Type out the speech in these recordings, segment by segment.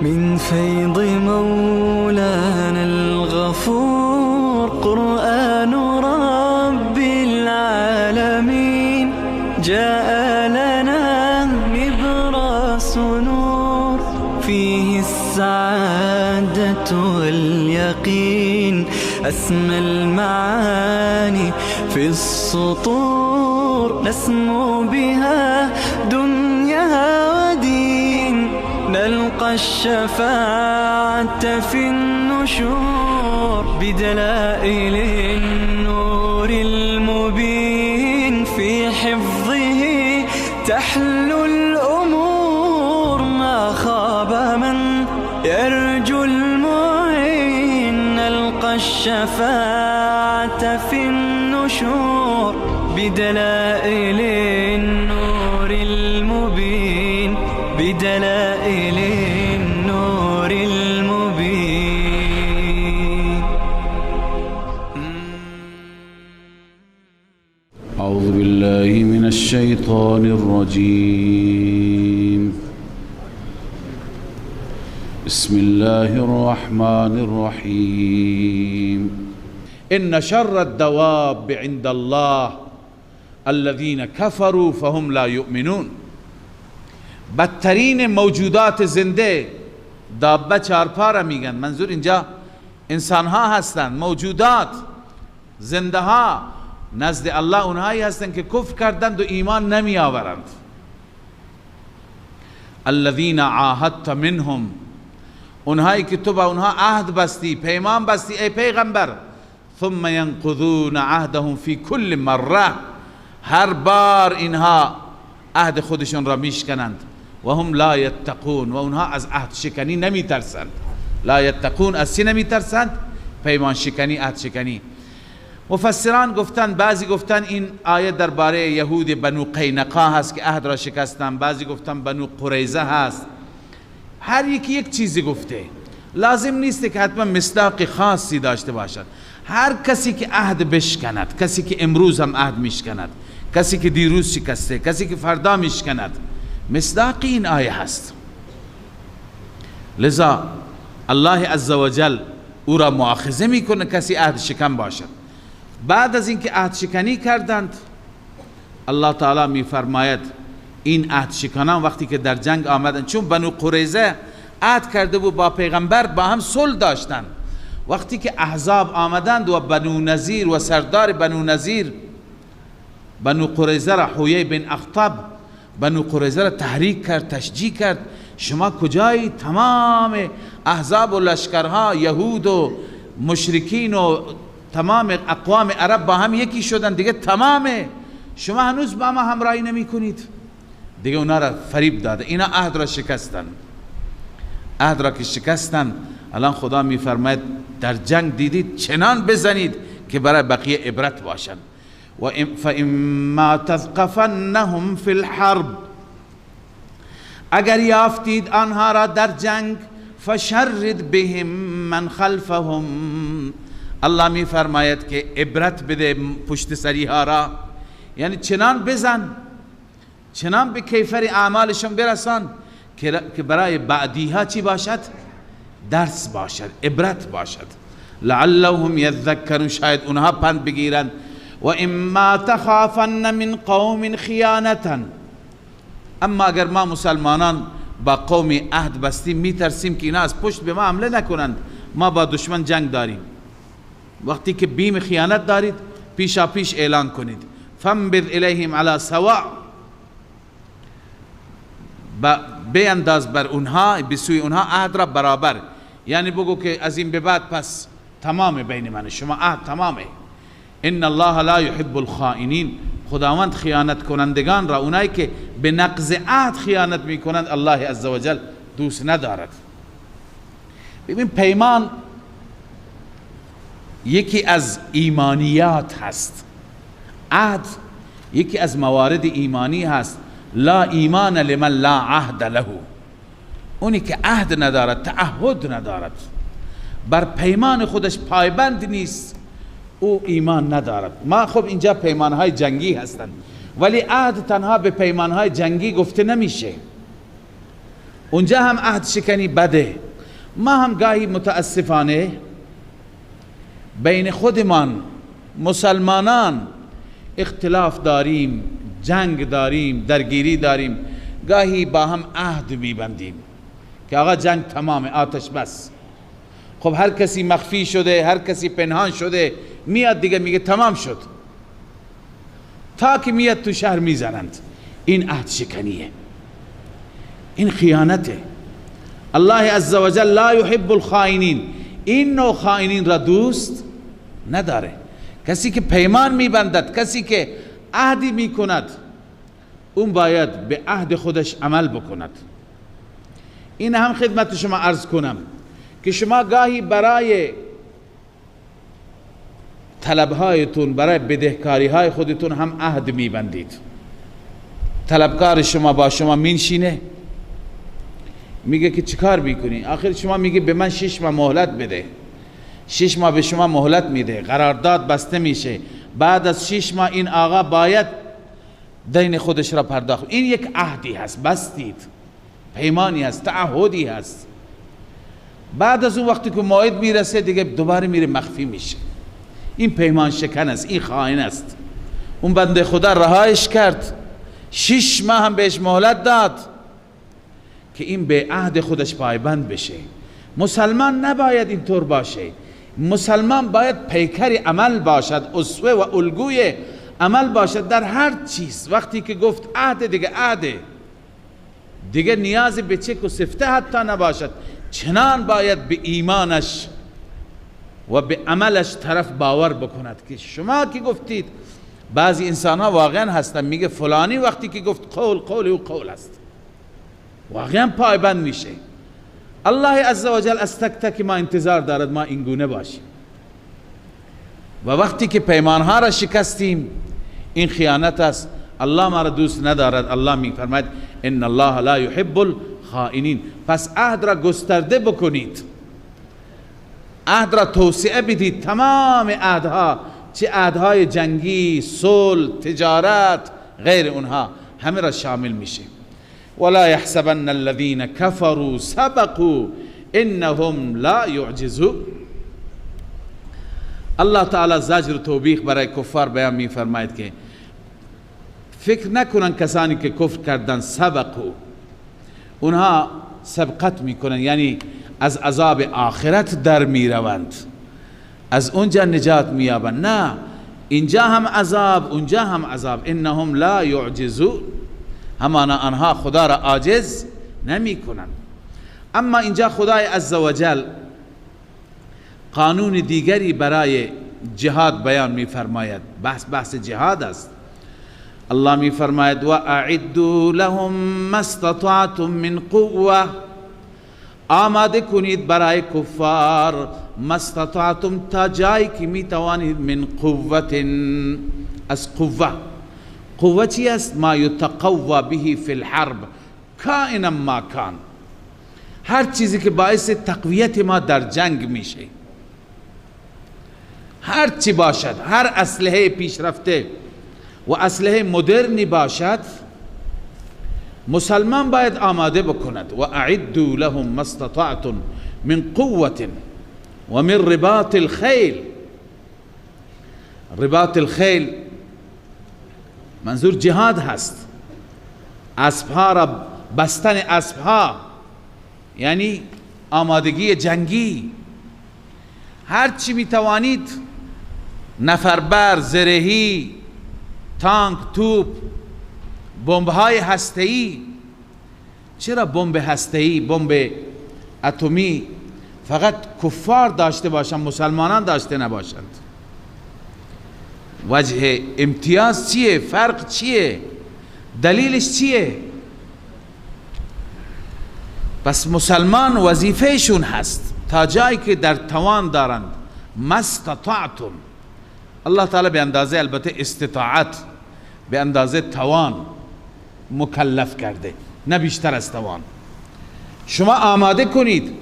من فيض مولانا الغفور. قرآن رب العالمين جاء لنا نبراس نور، فيه السعادة واليقين، أسمى المعاني في السطور، نسمو بها دنيا ودين، نلقى الشفاعة في النشور، بدلائل النور المبين، في حفظه تحلو الأمور، ما خاب من يرجو المعين، نلقى الشفاعة في النشور، بدلائل النور المبين، بدلائل النور المبين. أعوذ بالله من الشيطان الرجيم. بسم الله الرحمن الرحيم. إن شر الدواب عند الله الذين كفروا فهم لا يؤمنون. بدترین موجودات زنده، دابه چارپا را میگن، منظور اینجا انسان ها هستند، موجودات زنده ها نزد الله اونهایی هستند که کفر کردند و ایمان نمی آورند. الذین عاهدت منهم، اونهایی که تو با اونها عهد بستی، پیمان بستی ای پیغمبر. ثم ینقضون عهدهم فی کل مره، هر بار اینها عهد خودشون را میشکنند. و هم لا یتقون، و اونها از عهد شکنی نمیترسند. لا یتقون از چی نمیترسند؟ پیمان شکنی، عهد شکنی. مفسران گفتن، بعضی گفتن این آیه درباره یهود بنو قینقا هست که عهد را شکستن، بعضی گفتن بنو قریظه هست. هر یکی یک چیزی گفته، لازم نیست که حتما مصداق خاصی داشته باشد. هر کسی که عهد بشکند، کسی که امروز هم عهد میشکند، کسی که دیروز شکسته، کسی که فردا میشکند، مصداق این آیه هست. لذا الله عزوجل او را مؤاخذه میکنه کسی عهد شکن باشد. بعد از اینکه عهد شکنی کردند، الله تعالی میفرماید این عهد شکنان وقتی که در جنگ آمدند، چون بنو قریظه عهد کرده بود با پیغمبر، با هم صلح داشتند، وقتی که احزاب آمدند و بنو نظیر و سردار بنو نظیر بنو قریظه را، حویی بن اخطب، بنو قریظه را تحریک کرد، تشجیع کرد، شما کجایی؟ تمام احزاب و لشکرها، یهود و مشرکین و تمام اقوام عرب با هم یکی شدن دیگه، تمامه، شما هنوز با ما همراهی نمی کنید دیگه. اونا را فریب داده، اینا عهد را شکستن. عهد را که شکستن، الان خدا میفرماید در جنگ دیدید چنان بزنید که برای بقیه عبرت باشند. و فاما تثقفنهم فی الحرب، اگر یافتید آنها را در جنگ، فشرد بهم من خلفهم، الله میفرماید که عبرت بده پشت سری ها را، یعنی چنان بزن، چنان به کیفر اعمالشون برسان که برای بعدی ها چی باشد؟ درس باشد، عبرت باشد. لعلهم یذکرون، شاید اونها پند بگیرند. و اما تخافن من قوم خیانتا، اما اگر ما مسلمانان با قوم عهد بستیم، میترسیم که اینا از پشت به ما حمله نکنند، ما با دشمن جنگ داریم، وقتی که بیم خیانت دارید پیشا پیش اعلان کنید. فانبذ الیهم علی سواء، بینداز بر اونها، به سوی اونها عهد را برابر، یعنی بگو که از این به بعد پس تمام بین من شما عهد تمامه. ان الله لا يحب الخائنین، خداوند خیانت کنندگان را، اونایی که به نقض عهد خیانت میکنند، الله عزوجل دوست ندارد. ببین، پیمان یکی از ایمانیات هست، عهد یکی از موارد ایمانی هست. لا ایمان لمن لا عهد له، اونی که عهد ندارد، تعهد ندارد، بر پیمان خودش پایبند نیست، او ایمان ندارد. ما خب اینجا پیمانهای جنگی هستند، ولی عهد تنها به پیمانهای جنگی گفته نمیشه. اونجا هم عهد شکنی بده. ما هم گاهی متاسفانه بین خودمان مسلمانان اختلاف داریم، جنگ داریم، درگیری داریم، گاهی با هم عهد میبندیم که آقا جنگ تمامه، آتش بس. خب هر کسی مخفی شده، هر کسی پنهان شده، میاد دیگه میگه تمام شد، تا که میاد تو شهر میزنند. این عهد شکنیه، این خیانته. الله عزوجل لا یحب الخائنین، این نوع خائنین را دوست نداره. کسی که پیمان میبندد، کسی که عهدی میکند، اون باید به عهد خودش عمل بکند. این هم خدمت شما عرض کنم که شما گاهی برای طلبهایتون، برای بدهکاری های خودتون هم عهد میبندید. طلبکار شما با شما مینشینه، میگه که چیکار میکنی؟ آخر شما میگه به من 6 ماه مهلت بده. 6 ماه به شما مهلت میده، قرارداد بسته میشه، بعد از 6 ماه این آقا باید دین خودش را پرداخت. این یک عهدی هست، بستید، پیمانی هست، تعهدی هست. بعد از اون وقتی که موعد میرسه دیگه دوباره میره مخفی میشه. این پیمان شکن است، این خائن است. اون بنده خدا رهایش کرد، 6 ماه هم بهش مهلت داد که این به عهد خودش پایبند بشه. مسلمان نباید اینطور باشه. مسلمان باید پیکر عمل باشد، اسوه و الگوی عمل باشد در هر چیز. وقتی که گفت عهد، دیگه عهد، دیگه نیاز به چک و سفته حتی نباشد. چنان باید به ایمانش و به عملش طرف باور بکند که شما که گفتید. بعضی انسان ها واقعا هستن میگه فلانی وقتی که گفت قول، قول او قول است، واقعا پایبند میشه. الله عزوجل از تک تک ما انتظار دارد ما اینگونه باشیم. و وقتی که پیمانها را شکستیم، این خیانت است. الله ما را دوست ندارد. الله میفرماید ان الله لا یحب الخائنین. پس عهد را گسترده بکنید، عهد را توسعه بدید. تمام عهدها، چه عهدهای جنگی، صلح، تجارت، غیر اونها، همه را شامل میشه. ولا يحسبن الذين كفروا سبقوا انهم لا يعجزون. الله تعالی زجر و توبیخ برای کفار بیان می فرماید که فکر نکنن کسانی که کفر کردن سبقو، اونها سبقت میکنن، یعنی از عذاب آخرت در میروند، از اونجا نجات مییابند. نه، اینجا هم عذاب، اونجا هم عذاب. انهم لا يعجزون، همانا آنها خدا را عاجز نمی کنند. اما اینجا خدای عزوجل قانون دیگری برای جهاد بیان می فرماید. بحث جهاد است. الله می فرماید و اعدوا لهم ما استطعتم من قوة، آماده کنید برای کفار ما استطعتم، تا جایی که می توانید، من قوة، از قوة. قوة چی است؟ ما یتقوی به فی الحرب کائنا ما کان، هر چیزی که باعث تقویت ما در جنگ میشه، هر چی باشد، هر اسلحه پیشرفته و اسلحه مدرنی باشد، مسلمان باید آماده بکند. و اعدوا لهم ما استطعتم من قوة و من رباط الخیل. رباط الخیل منظور جهاد هست، اسبها را بستن، اسبها یعنی آمادگی جنگی. هر چی میتوانید، نفربر، زرهی، تانک، توپ، بمب‌های هسته‌ای. چرا بمب هسته‌ای، بمب اتمی فقط کفار داشته باشند، مسلمانان داشته نباشند؟ وجه امتیاز چیه؟ فرق چیه؟ دلیلش چیه؟ پس مسلمان وظیفهشون هست تا جایی که در توان دارند، ما استطعتم. الله تعالی به اندازه البته استطاعت، به اندازه توان مکلف کرده، نه بیشتر از توان. شما آماده کنید.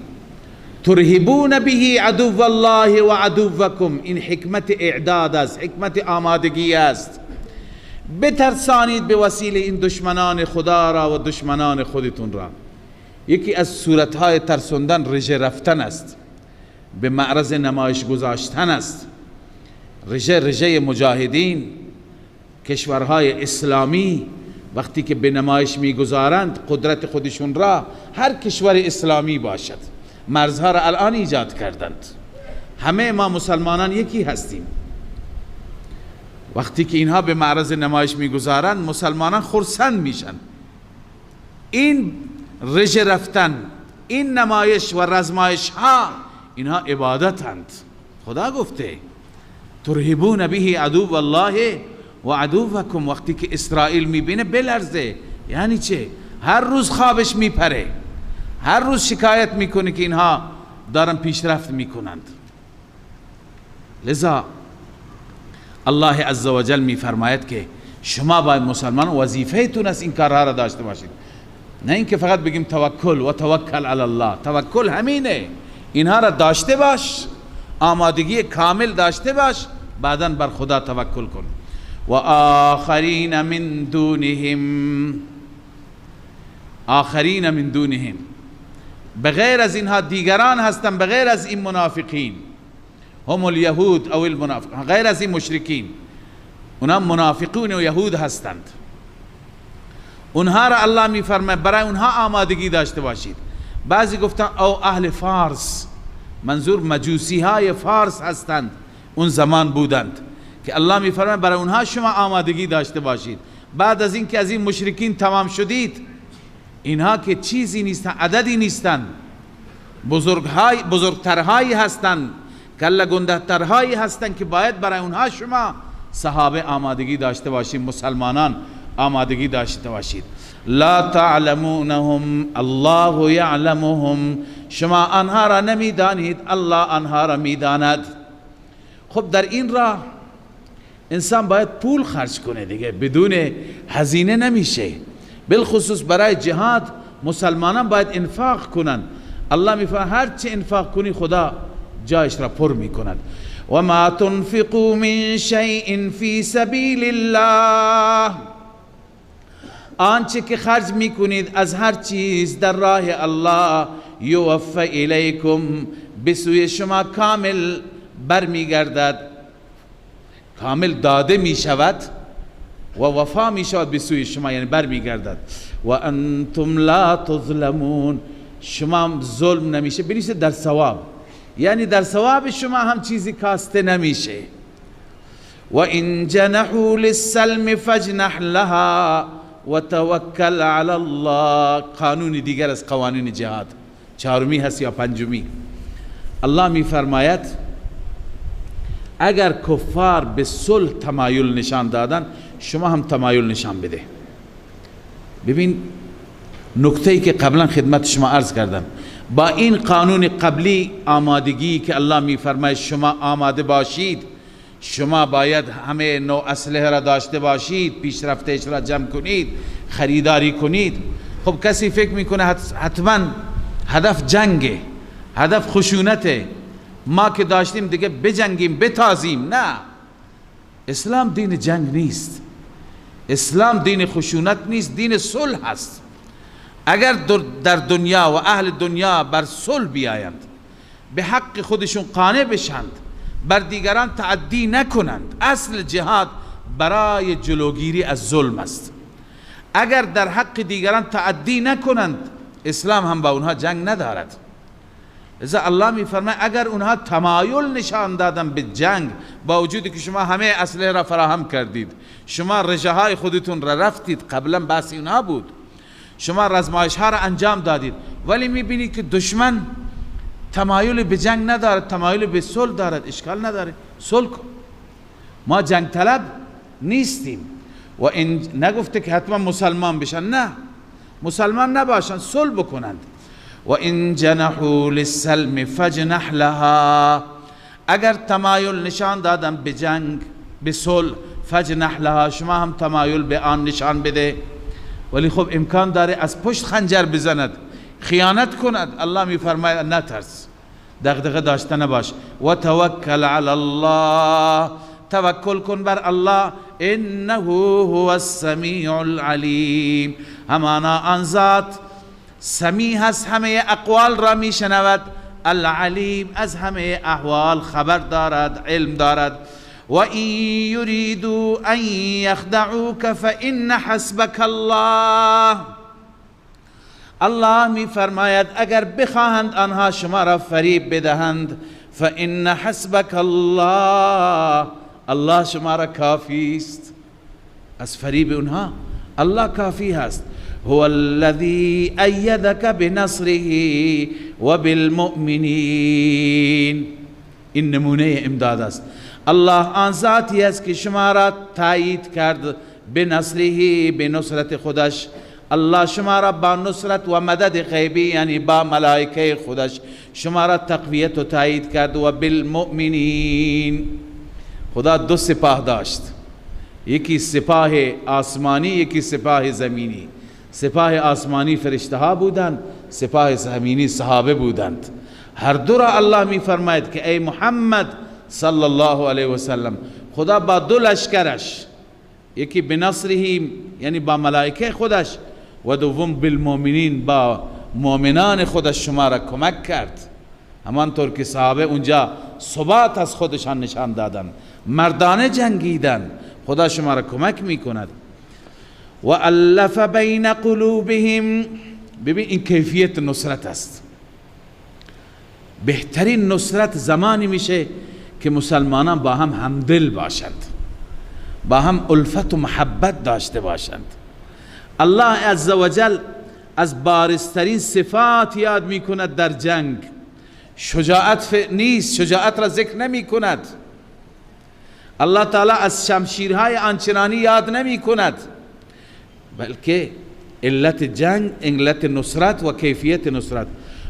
ترهبون به عدو الله و عدوکم، این حکمت اعداد است، حکمت آمادگی است. بترسانید به وسیله این دشمنان خدا را و دشمنان خودتون را. یکی از صورتهای ترسوندن رژه رفتن است، به معرض نمایش گذاشتن است. رژه مجاهدین کشورهای اسلامی وقتی که به نمایش میگذارند قدرت خودشون را، هر کشور اسلامی باشد، مرزها را الان ایجاد کردند. همه ما مسلمانان یکی هستیم. وقتی که اینها به معرض نمایش میگذارند مسلمانان خرسند میشن. این رژه رفتن، این نمایش و رزمایش ها، اینها عبادتند. خدا گفته ترهبون به عدو الله و عدوکم. وقتی که اسرائیل میبینه بلرزه، یعنی چه؟ هر روز خوابش میپره، هر روز شکایت میکنه که اینها دارن پیشرفت میکنند. لذا الله عزوجل میفرماید که شما باید مسلمان وظیفه تون است این کارها را داشته باشید، نه اینکه فقط بگیم توکل و توکل علی الله. توکل همینه، اینها را داشته باش، آمادگی کامل داشته باش، بعدا بر خدا توکل کن. و آخرین من دونهم، آخرین من دونهم، بغیر از اینها دیگران هستند، بغیر از این منافقین، هم الیهود او المنافقین، غیر از این مشرکین، اونا منافقون و یهود هستند. اونها را الله میفرماید برای اونها آمادگی داشته باشید. بعضی گفتن او اهل فارس، منظور مجوسی های فارس هستند، اون زمان بودند که الله میفرماید برای اونها شما آمادگی داشته باشید. بعد از اینکه از این مشرکین تمام شدید، اینها که چیزی نیستند، عددی نیستند، بزرگترهایی هستند، کله گنده‌ترهایی هستند که باید برای اونها شما صحابه آمادگی داشته باشید، مسلمانان آمادگی داشته باشید. لا تعلمونهم الله یعلمهم، شما آنها را نمیدانید، الله آنها را میداند. خب در این راه انسان باید پول خرج کنه دیگه، بدون هزینه نمیشه. بالخصوص برای جهاد مسلمانان باید انفاق کنن. الله میفرماید هر چه انفاق کنی خدا جایش را پر میکند. و ما تنفقوا من شیء فی سبیل الله، آنچه که خرج میکنید از هر چیز در راه الله، یوفى الیکم، به سوی شما کامل برمیگردد، کامل داده میشود و وفا میشود به سوی شما، یعنی برمیگردد. و انتم لا تظلمون، شما ظلم نمیشه، بنویسید در ثواب، یعنی در ثواب شما هم چیزی کاسته نمیشه. و ان جنحوا للسلم فاجنح لها و توکل علی الله. قانون دیگر از قوانین جهاد، چهارمی هست یا پنجمی. الله میفرماید اگر کفار به صلح تمایل نشان دادن، شما هم تمایل نشان بده. ببین نکته‌ای که قبلا خدمت شما عرض کردم، با این قانون قبلی آمادگی که الله میفرماید شما آماده باشید، شما باید همه نوع اسلحه را داشته باشید، پیشرفتش را جمع کنید، خریداری کنید. خب کسی فکر میکنه حتما هدف جنگه، هدف خشونته، ما که داشتیم دیگه بجنگیم بتازیم. نه، اسلام دین جنگ نیست، اسلام دین خشونت نیست، دین صلح است. اگر در دنیا و اهل دنیا بر صلح بیایند، به حق خودشون قانع بشند، بر دیگران تعدی نکنند، اصل جهاد برای جلوگیری از ظلم است. اگر در حق دیگران تعدی نکنند، اسلام هم با اونها جنگ ندارد. لذا الله میفرماید اگر اونها تمایل نشان دادن به جنگ، با وجودی که شما همه اسلحه را فراهم کردید، شما رژه های خودتون را رفتید، قبلا بحث اونها بود، شما رزمایش ها را انجام دادید، ولی میبینید که دشمن تمایل به جنگ ندارد، تمایل به صلح دارد، اشکال نداره، صلح کن، ما جنگ طلب نیستیم. و این نگفته که حتما مسلمان بشن، نه، مسلمان نباشن، صلح بکنند. و این جنحوا للسلم فاجنح لها، اگر تمایل نشان دادن به جنگ، به صلح، فاجنح لها، شما هم تمایل به آن نشان بده. ولی خب امکان داره از پشت خنجر بزند، خیانت کند. الله میفرماید نترس، دغدغه داشته نباش. و توکل علی الله، توکل کن بر الله، انه هو السمیع العلیم، همانا آن ذات سمیع هست، همه اقوال را میشنود، العلیم از همه احوال خبر دارد، علم دارد. و این یریدوا ان یخدعوک فإن حسبک الله. الله می فرماید اگر بخواهند آنها شما را فریب بدهند، فإن حسبک الله، الله شما را کافی است. از فریب اونها الله کافی هست. هو الذی ایدک بنصره وبالمؤمنین. این نمونه امداد است. الله آن ذاتی است که شما را تایید کرد، بنصره، به نصرت خودش. الله شما را با نصرت و مدد غیبی، یعنی با ملائکه خودش، شما را تقویت و تایید کرد. و بالمؤمنین. خدا دو سپاه داشت، یکی سپاه آسمانی، یکی سپاه زمینی. سپاه آسمانی فرشته ها بودند، سپاه زمینی صحابه بودند. هر دو را الله می فرماید که ای محمد صلی الله علیه وسلم، خدا با دو لشکرش، یکی بنصره یعنی با ملائکه خودش، و دوم بالمؤمنین، با مؤمنان خودش شما را کمک کرد. همانطور که صحابه اونجا ثبات از خودشان نشان دادن، مردانه جنگیدن، خدا شما را کمک میکند. و الف بین قلوبهم. ببین این کیفیت نصرت است. بهترین نصرت زمانی میشه که مسلمانان با هم همدل باشند، با هم الفت و محبت داشته باشند. الله عزوجل از بارزترین صفات یاد میکند در جنگ. شجاعت نیست، شجاعت را ذکر نمی کند. الله تعالی از شمشیرهای آنچنانی یاد نمی کند، بلکه علت جنگ، علت نصرت و کیفیت نصرت.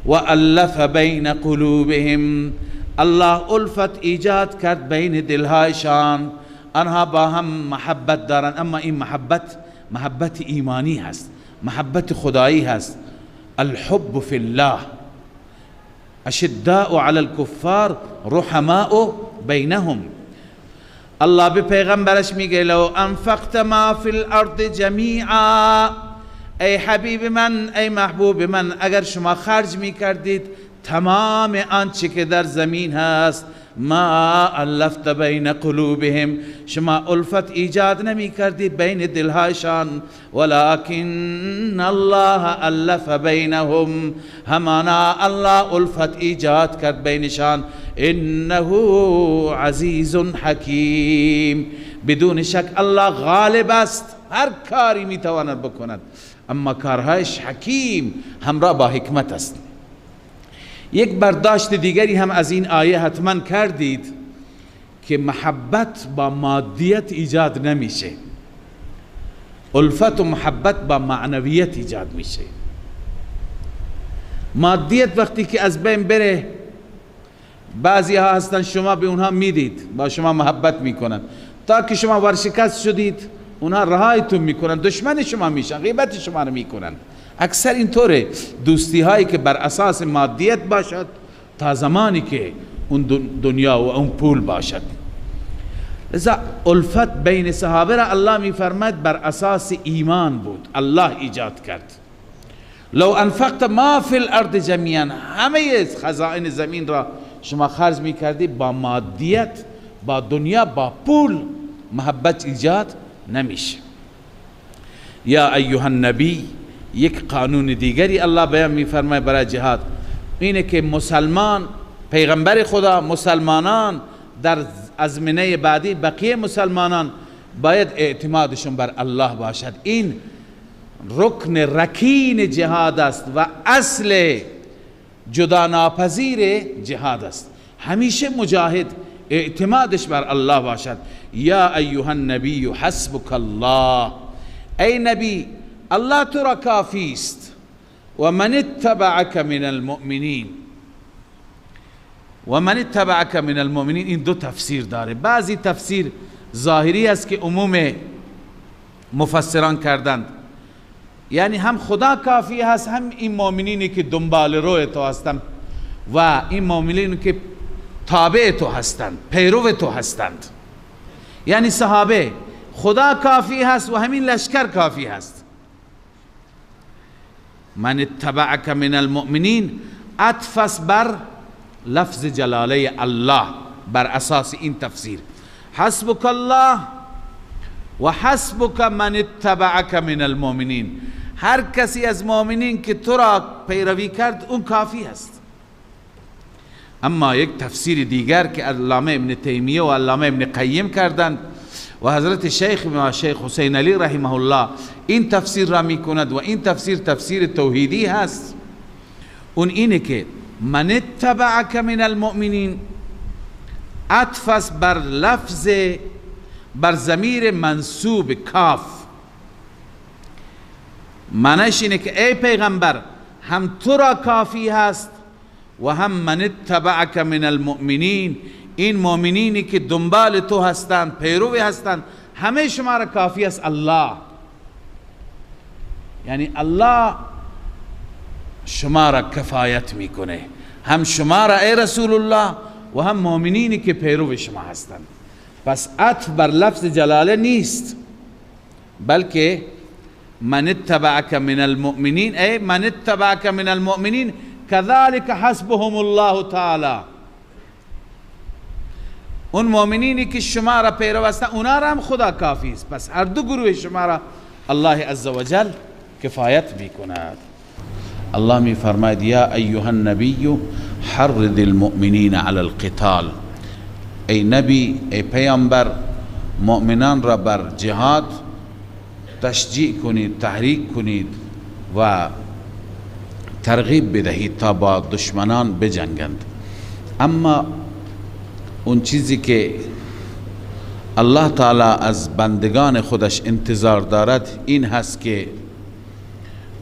و الف بین قلوبهم. الله الفت ایجاد کرد بین دلهایشان، آنها با هم محبت دارند، اما این محبت محبت ایمانی هست، محبت خدایی هست. الحب فی الله، اشداء علی الكفار رحماء بینهم. الله به پیغمبرش میگه لو انفقت ما فی الارض جمیعا، ای حبیب من، ای محبوب من، اگر شما خرج میکردید تمام آنچه که در زمین هست، ما الفت بین قلوبهم، شما الفت ایجاد نمی کردید بین دلهایشان، ولكن الله الف بینهم، همانا الله الفت ایجاد کرد بینشان، انه عزیز حکیم. بدون شک الله غالب است، هر کاری میتواند بکند، اما کارهایش حکیم، همراه با حکمت است. یک برداشت دیگری هم از این آیه حتما کردید که محبت با مادیت ایجاد نمیشه، الفت و محبت با معنویت ایجاد میشه. مادیت وقتی که از بین بره، بعضی ها هستن شما به اونها میدید، با شما محبت میکنن، تا که شما ورشکست شدید اونها رهایتون میکنن، دشمن شما میشن، غیبت شما رو میکنن. اکثر اینطوره، دوستی هایی که بر اساس مادیت باشد تا زمانی که اون دنیا و اون پول باشد. لذا الفت بین صحابه را الله میفرماید بر اساس ایمان بود، الله ایجاد کرد. لو انفقت ما فی الارض جمیعا، همه خزائن زمین را شما خرج میکردی، با مادیت، با دنیا، با پول محبت ایجاد نمیشه. یا ایها النبی، یک قانون دیگری الله بیان میفرماید برای جهاد، اینه که مسلمان، پیغمبر خدا، مسلمانان در ازمنه بعدی بقیه مسلمانان باید اعتمادشون بر الله باشد. این رکن رکین جهاد است و اصل جدا ناپذیر جهاد است. همیشه مجاهد اعتمادش بر الله باشد. یا ایها النبی حسبک الله، ای نبی الله تو را کافی است، و من اتبعک من المؤمنین. و من اتبعک من المؤمنین، این دو تفسیر داره. بعضی تفسیر ظاهری است که عموم مفسران کردند، یعنی هم خدا کافی هست، هم این مؤمنینی که دنبال روی تو هستند و این مؤمنینی که تابع تو هستند، پیرو تو هستند، یعنی صحابه، خدا کافی هست و همین لشکر کافی هست. من اتبعک من المؤمنین عطف است بر لفظ جلاله الله. بر اساس این تفسیر حسبک الله و حسبک من اتبعک من المؤمنین، هر کسی از مؤمنین که تو را پیروی کرد اون کافی است. اما یک تفسیر دیگر که علامه ابن تیمیه و علامه ابن قیم کردند و حضرت شیخ ما شیخ حسین علی رحمه الله این تفسیر را می کند و این تفسیر تفسیر توحیدی هست، اون اینه که من اتبعک من المؤمنین عطف است بر لفظ، بر ضمیر منصوب کاف. معنیش اینه که ای پیغمبر هم تو را کافی هست و هم من اتبعک من المؤمنین، این مؤمنینی که دنبال تو هستند، پیروی هستند، همه شما را کافی است الله. یعنی الله شما را کفایت میکنه، هم شما را ای رسول الله و هم مؤمنینی که پیرو شما هستند. پس عطف بر لفظ جلاله نیست، بلکه من اتبعک من المؤمنین، ای من اتبعک من المؤمنین كذلك حسبهم الله تعالی. اون مؤمنینی که شما را پیرو هستند اونا را هم خدا کافی است. پس هر دو گروه شما را الله عزوجل کفایت میکند. الله می فرماید یا ایها النبی حرض المؤمنین علی القتال، ای نبی، ای پیامبر، مؤمنان را بر جهاد تشجیع کنید، تحریک کنید و ترغیب بدهید تا با دشمنان بجنگند. اما اون چیزی که الله تعالی از بندگان خودش انتظار دارد این هست که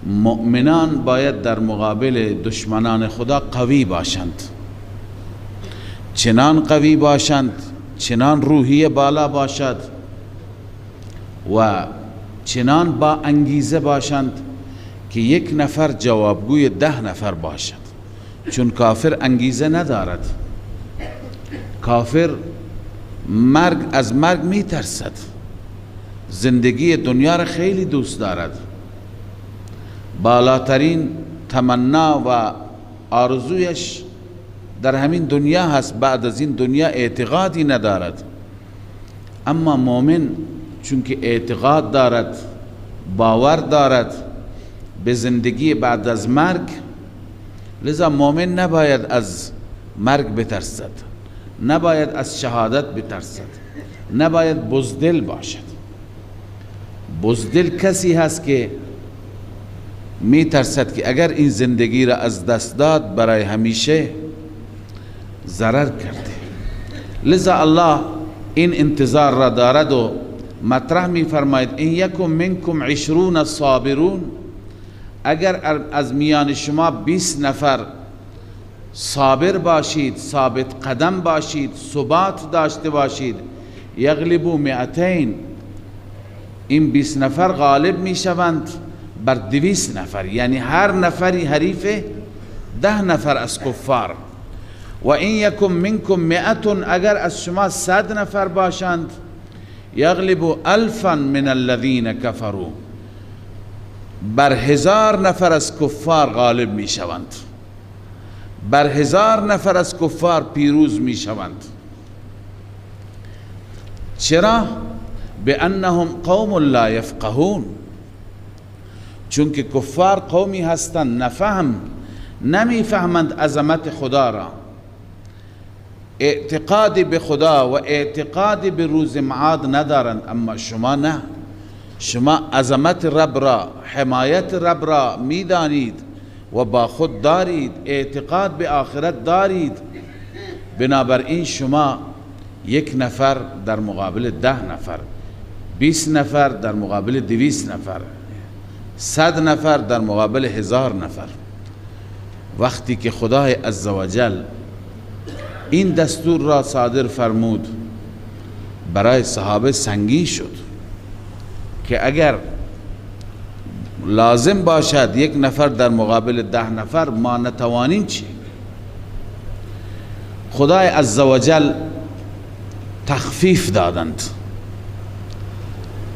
مؤمنان باید در مقابل دشمنان خدا قوی باشند، چنان قوی باشند، چنان روحیه بالا باشد و چنان با انگیزه باشند که یک نفر جوابگوی 10 نفر باشد. چون کافر انگیزه ندارد، کافر مرگ از مرگ می ترسد، زندگی دنیا را خیلی دوست دارد، بالاترین تمنا و آرزویش در همین دنیا هست، بعد از این دنیا اعتقادی ندارد. اما مؤمن چون که اعتقاد دارد، باور دارد به زندگی بعد از مرگ، لذا مؤمن نباید از مرگ بترسد، نباید از شهادت بترسد، نباید بزدل باشد. بزدل کسی هست که می ترسد که اگر این زندگی را از دست داد برای همیشه ضرر کرده. لذا الله این انتظار را دارد و مطرح می فرماید این یکم منکم 20 صابرون، اگر از میان شما 20 نفر صابر باشید، ثابت قدم باشید، ثبات داشته باشید، یغلبوا 200، این 20 نفر غالب می شوند بر 200 نفر، یعنی هر نفری حریف 10 نفر از کفار. و این یکم منکم 100، اگر از شما 100 نفر باشند، یغلبوا 1000 من الذین کفروا، بر 1000 نفر از کفار غالب می شوند، بر 1000 نفر از کفار پیروز می شوند. چرا؟ بانهم قوم لا یفقهون، چون که کفار قومی هستند نفهم، نمیفهمند عظمت خدا را، اعتقاد به خدا و اعتقاد به روز معاد ندارند. اما شما نه، شما عظمت رب را، حمایت رب را میدانید و با خود دارید، اعتقاد به آخرت دارید. بنابراین شما 1 نفر در مقابل 10 نفر، 20 نفر در مقابل 200 نفر، 100 نفر در مقابل 1000 نفر. وقتی که خدای عزوجل این دستور را صادر فرمود، برای صحابه سنگین شد که اگر لازم باشد 1 نفر در مقابل 10 نفر، ما نتوانیم چی؟ خدای عزوجل تخفیف دادند.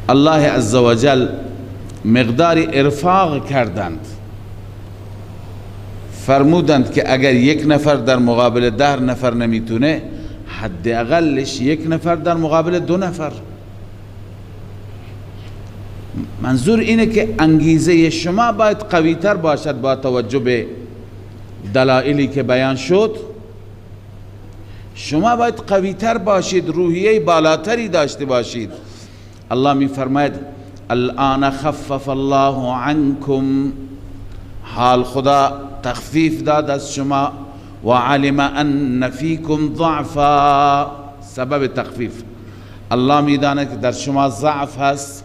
الله عزوجل مقداری ارفاق کردند. فرمودند که اگر یک نفر در مقابل 10 نفر نمیتونه، حداقلش یک نفر در مقابل 2 نفر. منظور اینه که انگیزه شما باید قوی تر باشد با توجه به دلایلی که بیان شد. شما باید قوی تر باشید، روحیه بالاتری داشته باشید. الله می فرماید الان خفف الله عنکم، حال خدا تخفیف داد از شما، و علم ان فیکم ضعفا، سبب تخفیف الله میداند که در شما ضعف هست.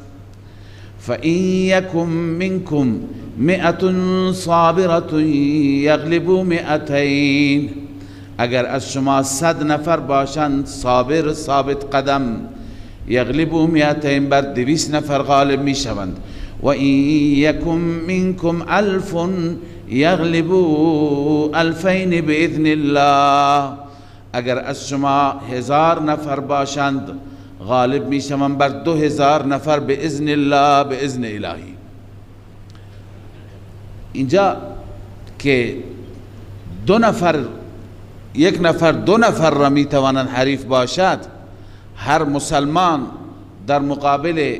فإن يكن منكم 100 صابرة يغلبوا 200، اگر از شما 100 نفر باشند صابر ثابت قدم، یغلبوا 200 بر 200 نفر غالب می شوند. و این یکن منکم 1000 یغلبوا 2000 باذن الله، اگر از شما 1000 نفر باشند غالب می شوند بر 2000 نفر باذن الله، باذن الهی. اینجا که 2 نفر، 1 نفر 2 نفر را می توانند حریف باشد، هر مسلمان در مقابل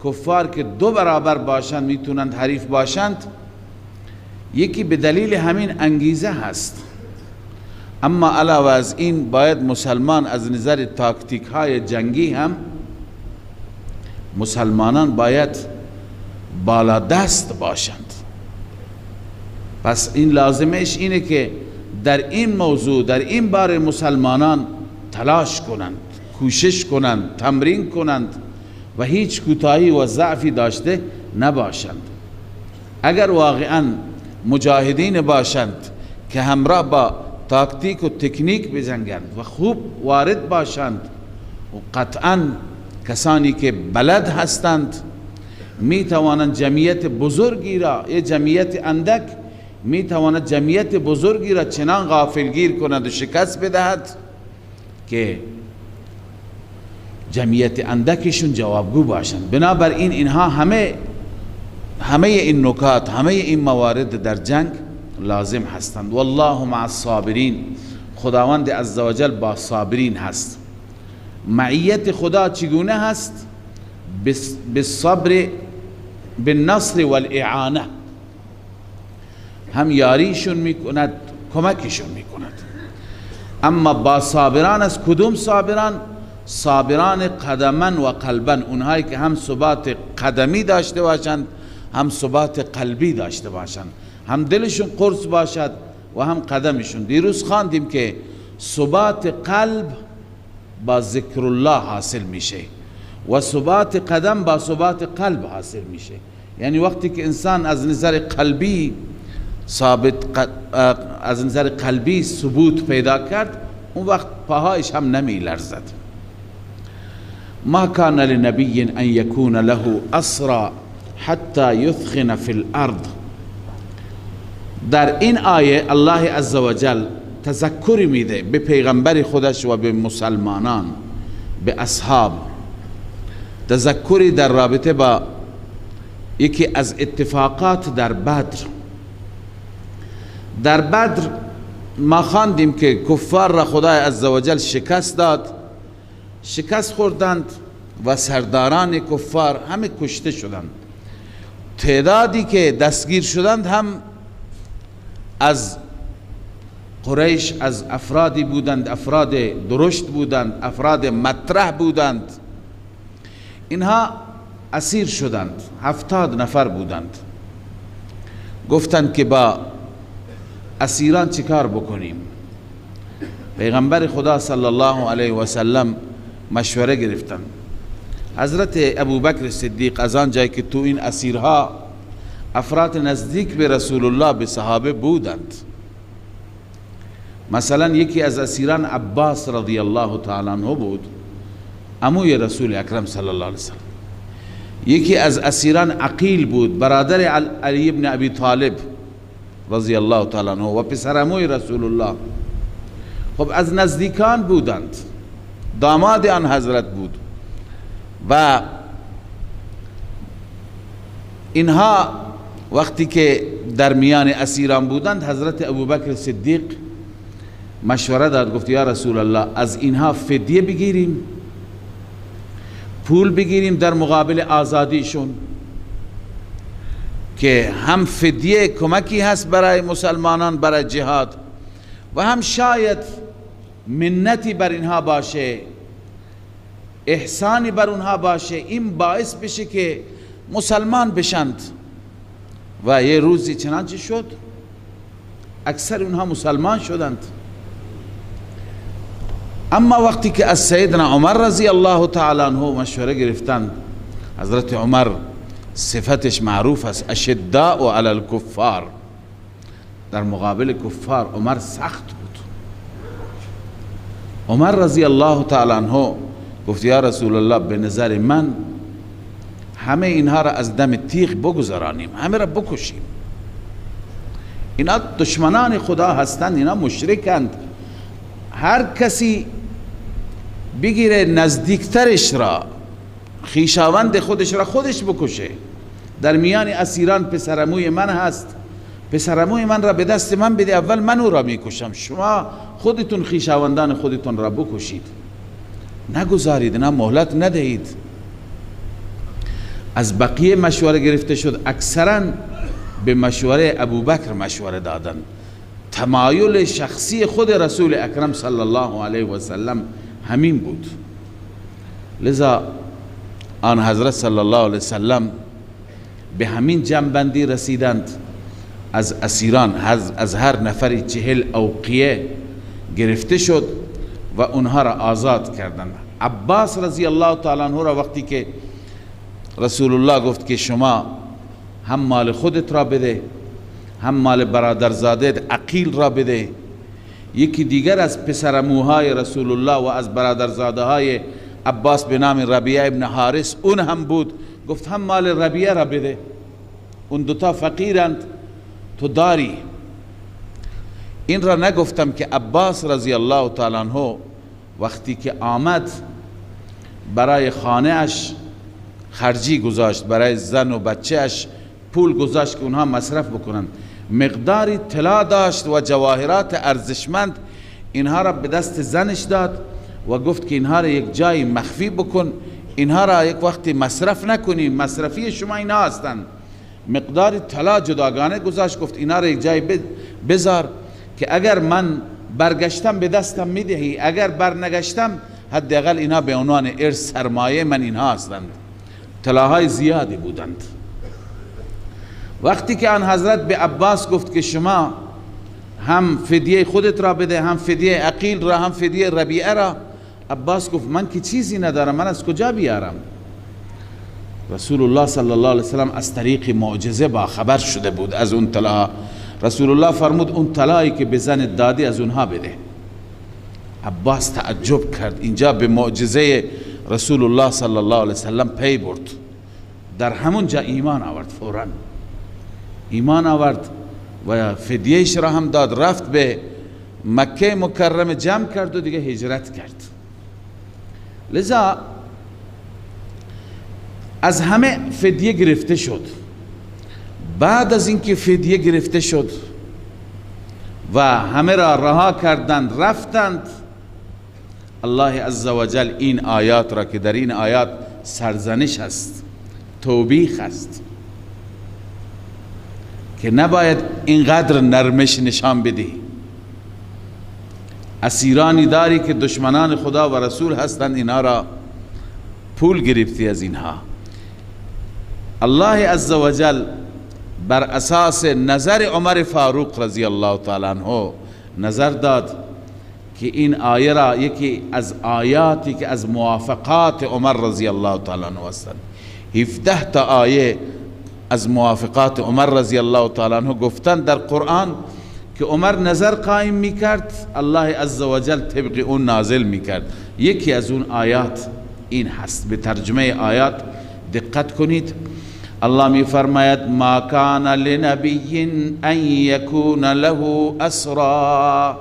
کفار که 2 برابر باشند میتونند حریف باشند، یکی به دلیل همین انگیزه هست. اما علاوه از این باید مسلمان از نظر تاکتیک های جنگی هم مسلمانان باید بالا دست باشند. پس این لازمش اینه که در این موضوع، در این بار مسلمانان تلاش کنند، کوشش کنند، تمرین کنند و هیچ کوتاهی و ضعفی داشته نباشند. اگر واقعا مجاهدین باشند که همراه با تاکتیک و تکنیک بجنگند و خوب وارد باشند، و قطعا کسانی که بلد هستند می توانند جمعیت بزرگی را، یه جمعیت اندک می تواند جمعیت بزرگی را چنان غافلگیر کند و شکست بدهد که جمعیت اندکشون جوابگو باشند. بنابراین اینها همه این نکات، همه این موارد در جنگ لازم هستند. والله مع الصابرین، خداوند عزوجل با صابرین هست. معیت خدا چگونه هست؟ بالصبر بالنصر والاعانه، هم یاریشون میکند، کمکشون میکند. اما با صابران از کدوم صابران؟ صابران قدما و قلبا، اونهایی که هم ثبات قدمی داشته باشند، هم ثبات قلبی داشته باشند، هم دلشون قرص باشد و هم قدمشون. دیروز خواندیم که ثبات قلب با ذکر الله حاصل میشه و ثبات قدم با ثبات قلب حاصل میشه. یعنی وقتی که انسان از نظر قلبی ثابت، از نظر قلبی ثبوت پیدا کرد، اون وقت پاهایش هم نمی لرزد. ما كان لنبي ان يكون له اسرى حتى يثخن في الارض. در این آیه الله عزوجل تذکری میده به پیغمبر خودش و به مسلمانان، به اصحاب، تذکری در رابطه با یکی از اتفاقات در بدر. در بدر ما خواندیم که کفار را خدای عزوجل شکست داد، شکست خوردند و سرداران کفار همه کشته شدند. تعدادی که دستگیر شدند هم از قریش، از افرادی بودند، افراد درشت بودند، افراد مطرح بودند. اینها اسیر شدند، 70 نفر بودند. گفتند که با اسیران چیکار بکنیم؟ پیغمبر خدا صلی الله علیه و سلم مشوره گرفتند. حضرت ابوبکر صدیق از آن جایی که تو این اسیرها افراد نزدیک به رسول الله، به صحابه بودند، مثلا یکی از اسیران عباس رضی الله تعالی عنه بود، عموی رسول اکرم صلی الله علیه وسلم. یکی از اسیران عقیل بود، برادر علی ابن ابی طالب رضی الله تعالی عنه و پسر عموی رسول الله. خب از نزدیکان بودند، داماد آن حضرت بود و اینها وقتی که در میان اسیران بودند، حضرت ابوبکر صدیق مشوره داد، گفت یا رسول الله از اینها فدیه بگیریم، پول بگیریم در مقابل آزادیشون، که هم فدیه کمکی هست برای مسلمانان برای جهاد و هم شاید منتی بر اینها باشه، احسانی بر اونها باشه، این باعث بشه که مسلمان بشند. و یه روزی چنانچه شد، اکثر اونها مسلمان شدند. اما وقتی که از سیدنا عمر رضی الله تعالی عنه مشوره گرفتند، حضرت عمر صفتش معروف است، اشداء علی الکفار، در مقابل کفار عمر سخت بود. عمر رضی الله تعالی عنه گفت یا رسول الله به نظر من همه اینها را از دم تیغ بگذرانیم، همه را بکشیم، اینا دشمنان خدا هستند، اینا مشرکند، هر کسی بگیره نزدیکترش را، خویشاوند خودش را خودش بکشه. در میان اسیران پسرعموی من هست، پسرعموی من را به دست من بده، اول من او را میکشم، شما خودتون خویشاوندان خودتون را بکشید، نگذارید، نه مهلت ندهید. از بقیه مشوره گرفته شد، اکثرا به مشوره ابوبکر مشوره دادن. تمایل شخصی خود رسول اکرم صلی الله علیه و سلم همین بود. لذا آن حضرت صلی الله علیه وسلم به همین جنبندی رسیدند. از اسیران از هر نفری 40 اوقیه گرفته شد و اونها را آزاد کردند. عباس رضی الله تعالی عنه را وقتی که رسول الله گفت که شما هم مال خودت را بده، هم مال برادرزادت عقیل را بده، یکی دیگر از پسرعموهای رسول الله و از برادرزاده های عباس به نام ربیعه ابن حارث، اون هم بود، گفت هم مال ربیعه را بده، اون دوتا فقیرند تو داری. این را نگفتم که عباس رضی الله تعالی عنه وقتی که آمد برای خانه اش خرجی گذاشت، برای زن و بچه اش پول گذاشت که اونها مصرف بکنند، مقداری طلا داشت و جواهرات ارزشمند، اینها را به دست زنش داد و گفت که اینها را یک جای مخفی بکن، اینها را یک وقتی مصرف نکنی، مصرفی شما اینها هستند. مقدار طلا جداگانه گذاشت، گفت اینها را یک جای بذار که اگر من برگشتم به دستم میدهی، اگر برنگشتم حداقل اینها به عنوان ارث سرمایه من اینها هستند. طلاهای زیادی بودند. وقتی که آن حضرت به عباس گفت که شما هم فدیه خودت را بده، هم فدیه عقیل را، هم فدیه ربیعه را، عباس گفت من که چیزی ندارم، من از کجا بیارم؟ رسول الله صلی الله علیه وسلم از طریق معجزه با خبر شده بود از اون طلا. رسول الله فرمود اون طلایی که به زن دادی از اونها بده. عباس تعجب کرد، اینجا به معجزه رسول الله صلی الله علیه وسلم پی برد، در همون جا ایمان آورد، فوراً ایمان آورد و فدیهش را هم داد، رفت به مکه مکرمه جمع کرد و دیگه هجرت کرد. لذا از همه فدیه گرفته شد. بعد از اینکه فدیه گرفته شد و همه را رها کردند رفتند، الله عزوجل این آیات را که در این آیات سرزنش است، توبیخ است، که نباید اینقدر نرمش نشان بدی. اسیرانی داری که دشمنان خدا و رسول هستند، اینها را پول گرفتی از اینها. الله عزوجل بر اساس نظر عمر فاروق رضی الله تعالی عنه نظر داد که این آیه را یکی از آیاتی که از موافقات عمر رضی الله تعالی عنه هستند، 17 تا آیه از موافقات عمر رضی الله تعالی عنه گفتن در قرآن که عمر نظر قائم میکرد، الله عزوجل طبق اون نازل میکرد. یکی از اون آیات این هست. به ترجمه آیات دقت کنید. الله می فرماید ما کان لنبی ان یکون له اسرا،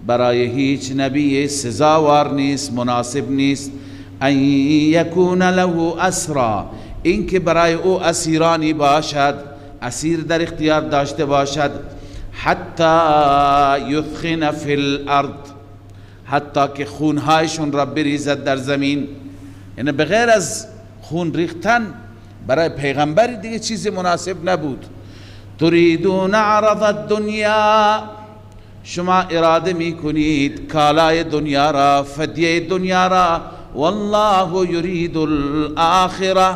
برای هیچ نبی سزاوار نیست، مناسب نیست، ان یکون له اسرا، اینکه برای او اسیرانی باشد، اسیر در اختیار داشته باشد، حتی یثخن فی الارض، حتی که خونهایشون را بریزد در زمین. یعنی بغیر از خون ریختن برای پیغمبری دیگه چیز مناسب نبود. تریدون عرض الدنیا، شما اراده میکنید کالای دنیا را، فدیه دنیا را، والله یرید الاخره،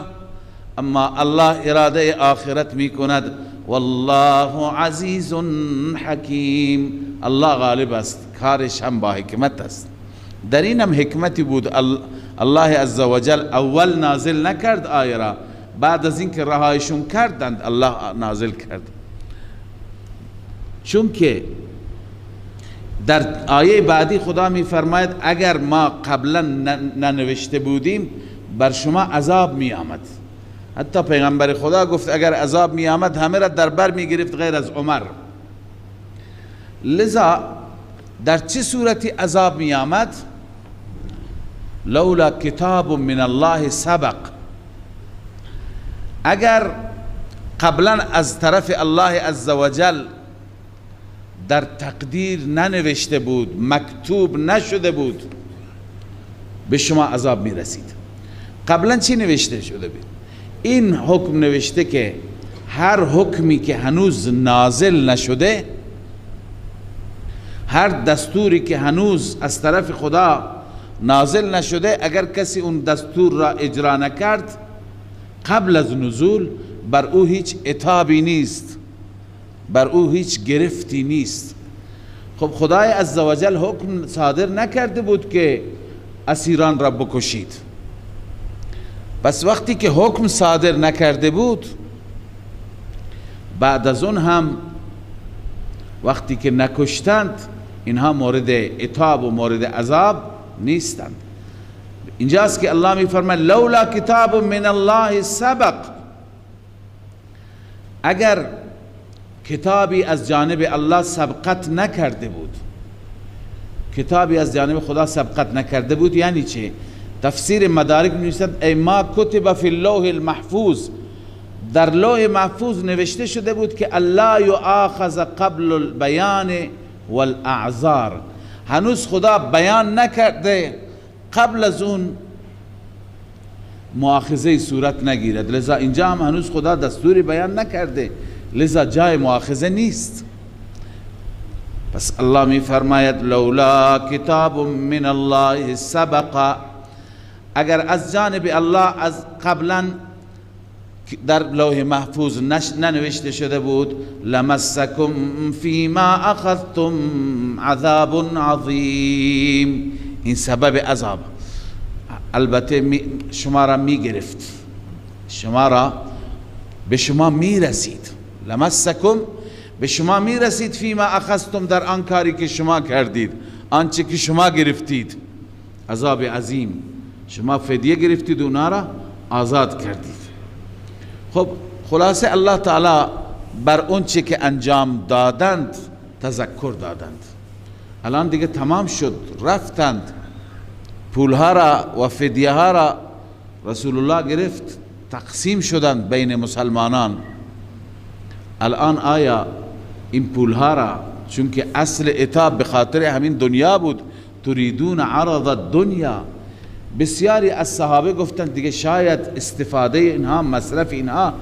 اما الله اراده آخرت میکند، والله عزیز حکیم، الله غالب است، کارش هم با حکمت است. در اینم حکمتی بود، الله عزوجل اول نازل نکرد آیه را، بعد از اینکه رهایشون کردند الله نازل کرد. چون که در آیه بعدی خدا می فرماید اگر ما قبلا ننوشته بودیم بر شما عذاب می آمد. حتی پیغمبر خدا گفت اگر عذاب می آمد همه را در بر می گرفت غیر از عمر. لذا در چه صورتی عذاب می آمد؟ لولا کتاب من الله سبق، اگر قبلا از طرف الله عزوجل در تقدیر ننوشته بود، مکتوب نشده بود، به شما عذاب می رسید. قبلا چی نوشته شده بود؟ این حکم نوشته که هر حکمی که هنوز نازل نشده، هر دستوری که هنوز از طرف خدا نازل نشده، اگر کسی اون دستور را اجرا نکرد قبل از نزول، بر او هیچ عتابی نیست، بر او هیچ گرفتی نیست. خب خدای عزوجل حکم صادر نکرده بود که اسیران را بکشید. پس وقتی که حکم صادر نکرده بود، بعد از اون هم وقتی که نکشتند اینها مورد عتاب و مورد عذاب نیستند. اینجاست که الله میفرماید لولا کتاب من الله سبق، اگر کتابی از جانب الله سبقت نکرده بود، کتابی از جانب خدا سبقت نکرده بود یعنی چه؟ تفسیر مدارک می‌نویسد ای ما کتب فی اللوح المحفوظ، در لوح محفوظ نوشته شده بود که الله یؤاخذ قبل البیان والاعذار، هنوز خدا بیان نکرده، قبل از اون مؤاخذه صورت نگیرد. لذا اینجا هم هنوز خدا دستوری بیان نکرده، لذا جای مؤاخذه نیست. پس الله می فرماید لولا کتاب من الله سبق، اگر از جانب الله از قبلا در لوح محفوظ ننوشته شده بود، لمسکم فیما اخذتم عذاب عظیم، این سبب عذاب البته شما را می گرفت، شما را به شما می رسید، لمسکم به شما می رسید، فیما اخذتم در آن کاری که شما کردید، آنچه که شما گرفتید، عذاب عظیم. شما فدیه گرفتید اونا را آزاد کردید. خب خلاصه الله تعالی بر اون چه که انجام دادند تذکر دادند. الان دیگه تمام شد، رفتند، پولها را و فدیه ها را رسول الله گرفت، تقسیم شدند بین مسلمانان. الان آیا این پولها را، چون که اصل عتاب به خاطر همین دنیا بود، تریدون عرض الدنیا، بسیاری از صحابه گفتند دیگه شاید استفاده اینها، مصرف اینها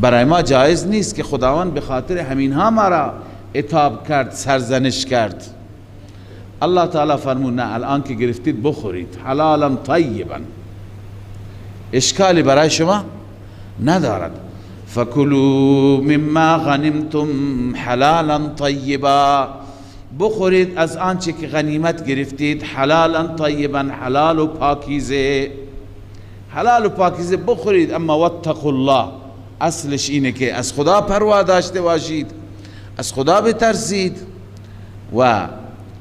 برای ما جایز نیست که خداوند به خاطر همینها ما را عتاب کرد، سرزنش کرد. الله تعالی فرمود نه، الان که گرفتید بخورید، حلالا طیبا، اشکالی برای شما ندارد. فکلوا مما غنمتم حلالا طیبا، بخورید از آنچه که غنیمت گرفتید، حلالا طیبا، حلال و پاکیزه، حلال و پاکیزه بخورید. اما واتقوا الله، اصلش اینه که از خدا پروا داشته باشید، از خدا بترسید و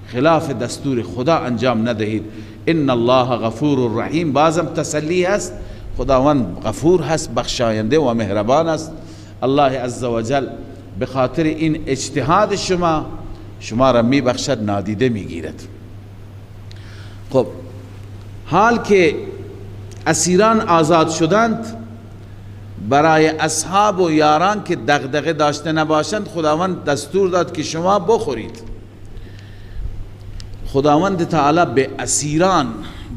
خلاف دستور خدا انجام ندهید. ان الله غفور رحیم، بازم تسلی هست، خداوند غفور هست، بخشاینده و مهربان است. الله عزوجل به خاطر این اجتهاد شما، شما را می بخشد، نادیده می گیرد. خب حال که اسیران آزاد شدند، برای اصحاب و یاران که دغدغه داشته نباشند خداوند دستور داد که شما بخورید. خداوند تعالی به اسیران،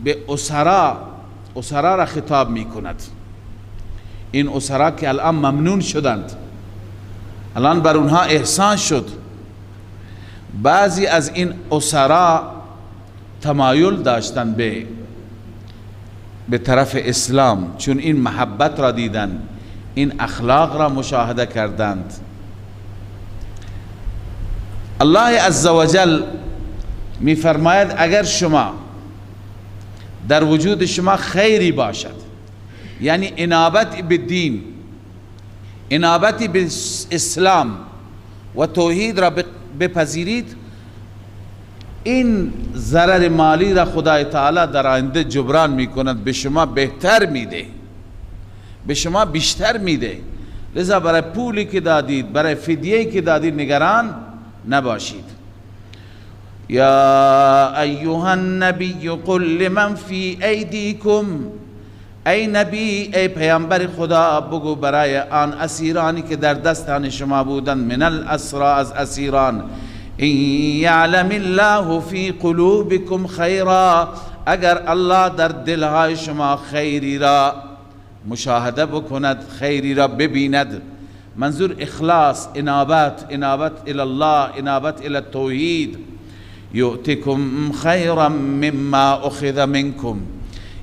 به اسرا را خطاب می کند. این اسرا که الان ممنون شدند، الان بر اونها احسان شد. بعضی از این اسرا تمایل داشتند به طرف اسلام، چون این محبت را دیدند، این اخلاق را مشاهده کردند. الله عزوجل می فرماید اگر شما در وجود شما خیری باشد، یعنی انابت به دین، انابت به اسلام و توحید را بپذیرید، این ضرر مالی را خدای تعالی در آینده جبران میکند، به شما بهتر میده، به شما بیشتر میده. لذا برای پولی که دادید، برای فدیه‌ای که دادید نگران نباشید. یا ایها النبی قل لمن فی ایدیکم، ای نبی، ای پیامبر خدا، بگو برای آن اسیرانی که در دستان شما بودند، من الاسرا، از اسیران، این یعلم الله فی قلوبکم خیرا، اگر الله در دلهای شما خیری را مشاهده بکند، خیری را ببیند، منظور اخلاص، انابت، انابت الی الله، انابت الی التوحید، یؤتکم خیرا مما اخذ منکم،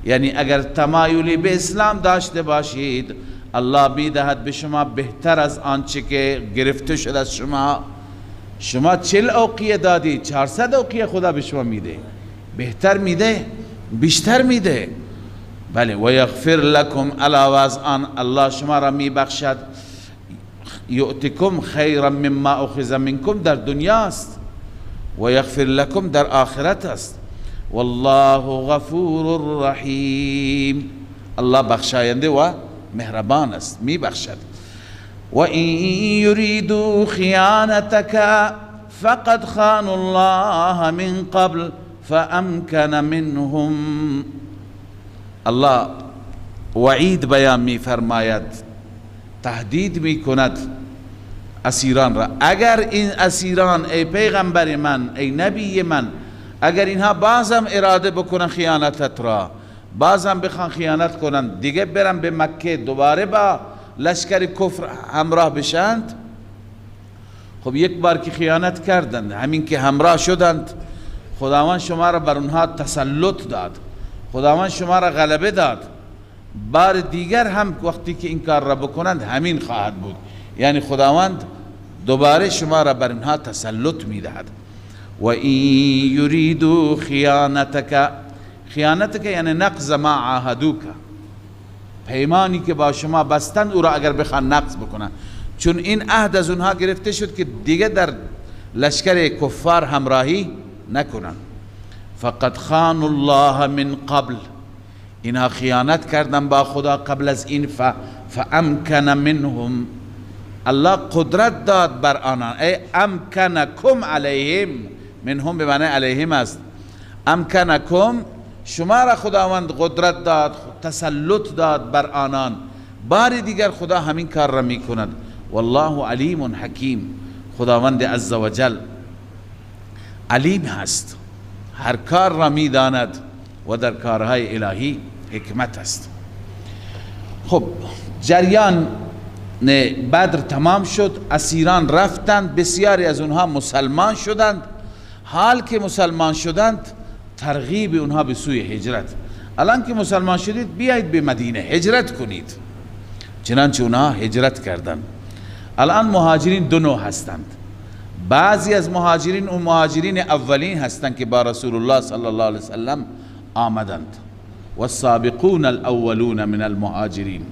یعنی اگر تمایلی به اسلام داشته باشید، الله میدهد به شما بهتر از آنچه که گرفته شد از شما. شما 40 اوقیه دادی، 400 اوقیه خدا به شما میده، بهتر میده، بیشتر میده. بله، و یغفر لکم، علاوه از آن الله شما را میبخشد. یؤتکم خیرا مما اخذ منکم در دنیاست، و یغفر لکم در آخرت است. والله غفور رحیم، الله بخشاینده و مهربان است، میبخشد. و این یریدوا خیانتک فقد خانوا الله من قبل فامکن منهم. الله وعید بیان میفرماید، تهدید میکند اسیران را. اگر این اسیران، ای پیغمبر من، ای نبی من، اگر اینها بازم اراده بکنن خیانتت را، بازم بخوان خیانت کنن، دیگه برن به مکه دوباره با لشکر کفر همراه بشند، خب یک بار که خیانت کردند، همین که همراه شدند، خداوند شما را بر اونها تسلط داد، خداوند شما را غلبه داد. بار دیگر هم وقتی که این کار را بکنند همین خواهد بود، یعنی خداوند دوباره شما را بر اینها تسلط میدهد. و این یریدوا خیانتک، خیانتک یعنی نقض ما عاهدوک، پیمانی که با شما بستند او را اگر بخوان نقض بکنند، چون این عهد از اونها گرفته شد که دیگه در لشکر کفار همراهی نکنند. فقد خانوا الله من قبل، اینها خیانت کردن با خدا قبل از این، فامکن منهم، الله قدرت داد بر آنان. ای امکنکم علیهم، منهم به معنی علیهم است. امکنکم، شما را خداوند قدرت داد، تسلط داد بر آنان. بار دیگر خدا همین کار را می کند. والله علیم حکیم، خداوند عزوجل علیم هست، هر کار را می داند و در کارهای الهی حکمت است. خب جریان بدر تمام شد، اسیران رفتند، بسیاری از اونها مسلمان شدند. حال که مسلمان شدند، ترغیب اونها به سوی هجرت. الان که مسلمان شدید بیایید به مدینه هجرت کنید. چنانچه اونها هجرت کردند. الان مهاجرین دو نوع هستند. بعضی از مهاجرین اون مهاجرین اولین هستند که با رسول الله صلی الله علیه وسلم آمدند، والسابقون الاولون من المهاجرین.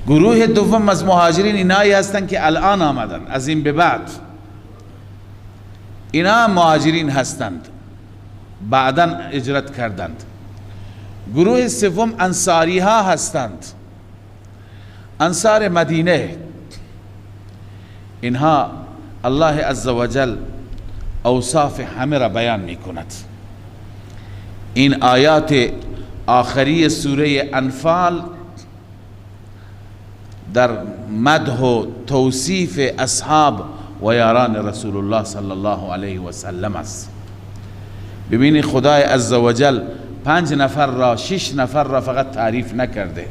گروه دوم از مهاجرین اینایی هستند که الان آمدند، از این به بعد اینا مهاجرین هستند، بعدا هجرت کردند. گروه سوم انصاری ها هستند، انصار مدینه. اینها الله عزوجل اوصاف همه را بیان می کند. این آیات آخری سوره انفال در مدح و توصیف اصحاب و یاران رسول الله صلی الله علیه و سلم است. ببینید خدای عزوجل 5 نفر را، 6 نفر را فقط تعریف نکرده،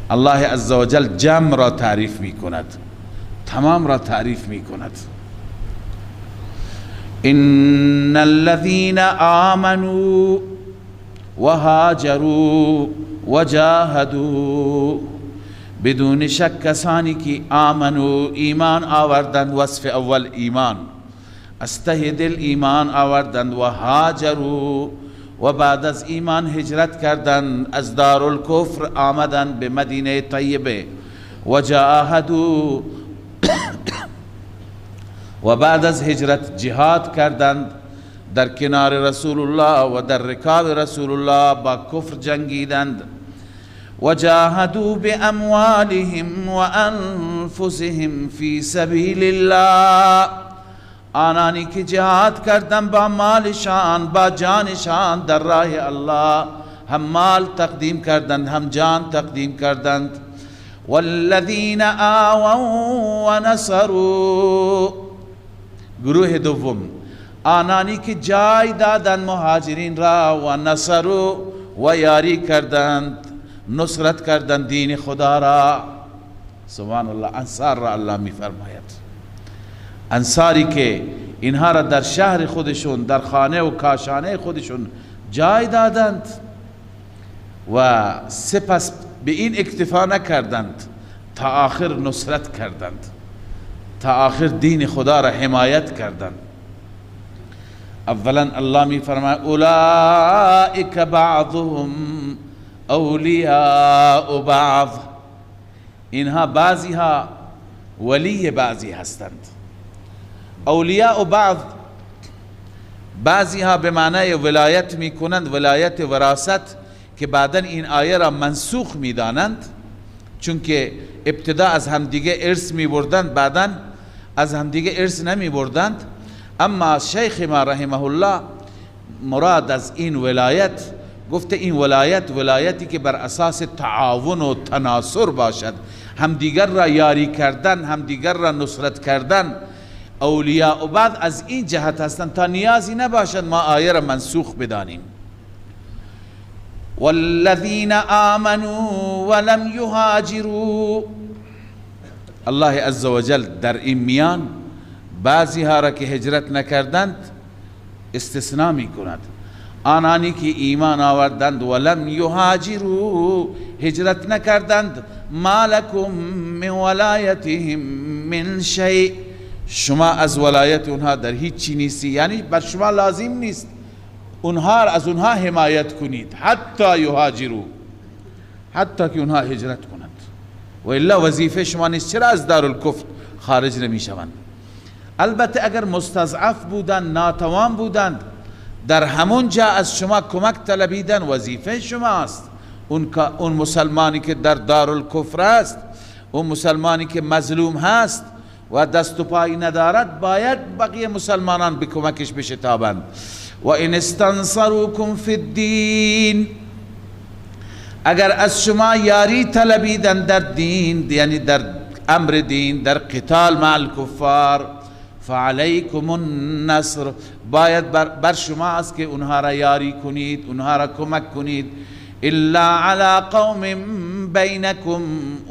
الله عزوجل جمع را تعریف می کند، تمام را تعریف می کند. ان الذين آمنوا وهاجروا وجاهدوا، بدون شک کسانی که آمنو ایمان آوردند، وصف اول ایمان، از ته دل ایمان آوردند، و هاجروا و بعد از ایمان هجرت کردند، از دارالکفر آمدند به مدینه طیبه، و جاهدوا و بعد از هجرت جهاد کردند در کنار رسول الله و در رکاب رسول الله با کفر جنگیدند، و جاهدوا باموالهم و انفسهم فی سبیل الله، آنانی که جهاد کردند با مالشان با جانشان در راه الله، هم مال تقدیم کردند هم جان تقدیم کردند. والذین آووا و نصروا، گروه دوم آنانی که جای دادند مهاجرین را، و نصروا و یاری کردند، نصرت کردند دین خدا را. سبحان الله، انصار را الله می فرماید، انصاری که اینها را در شهر خودشون، در خانه و کاشانه خودشون جای دادند و سپس به این اکتفا نکردند، تا آخر نصرت کردند، تا آخر دین خدا را حمایت کردند. اولا الله می فرماید اولئک بعضهم اولیاء بعض، اینها بعضی ها ولی بعضی هستند. اولیاء بعض، بعضی ها به معنای ولایت می کنند، ولایت وراثت، که بعدا این آیه را منسوخ می دانند، چون که ابتدا از همدیگه ارث می بردند، بعدا از همدیگه ارث نمی بردند. اما شیخ ما رحمه الله مراد از این ولایت گفته این ولایت ولایتی که بر اساس تعاون و تناصر باشد، همدیگر را یاری کردن، همدیگر را نصرت کردن. اولیاء و بعد از این جهت هستند تا نیازی نباشد ما آیه را منسوخ بدانیم. والذین آمنوا ولم یهاجروا، الله عزوجل در این میان بعضی ها را که هجرت نکردند استثناء می کند. آنانی که ایمان آوردند ولم یهاجروا، هجرت نکردند، ما لکم من ولایتهم من شیء، شما از ولایت اونها در هیچ چی نیستی، یعنی بر شما لازم نیست اونها از اونها حمایت کنید، حتی یهاجروا، حتی که اونها هجرت کنند، و الا وظیفه شما نیست. چرا از دارالکفر خارج نمی شوند؟ البته اگر مستضعف بودند، ناتوان بودند، در همون جا از شما کمک طلبیدن وظیفه شماست. اون مسلمانی که در دارالکفر است، اون مسلمانی که مظلوم هست و دست و پایی ندارد، باید بقیه مسلمانان به کمکش بشتابند. و ان استنصروکم فی الدین، اگر از شما یاری طلبیدن در دین، یعنی در امر دین، در قتال مع الکفار، فعلیکم النصر، باید بر شما است که اونها را یاری کنید، اونها را کمک کنید. الا علی قوم بینکم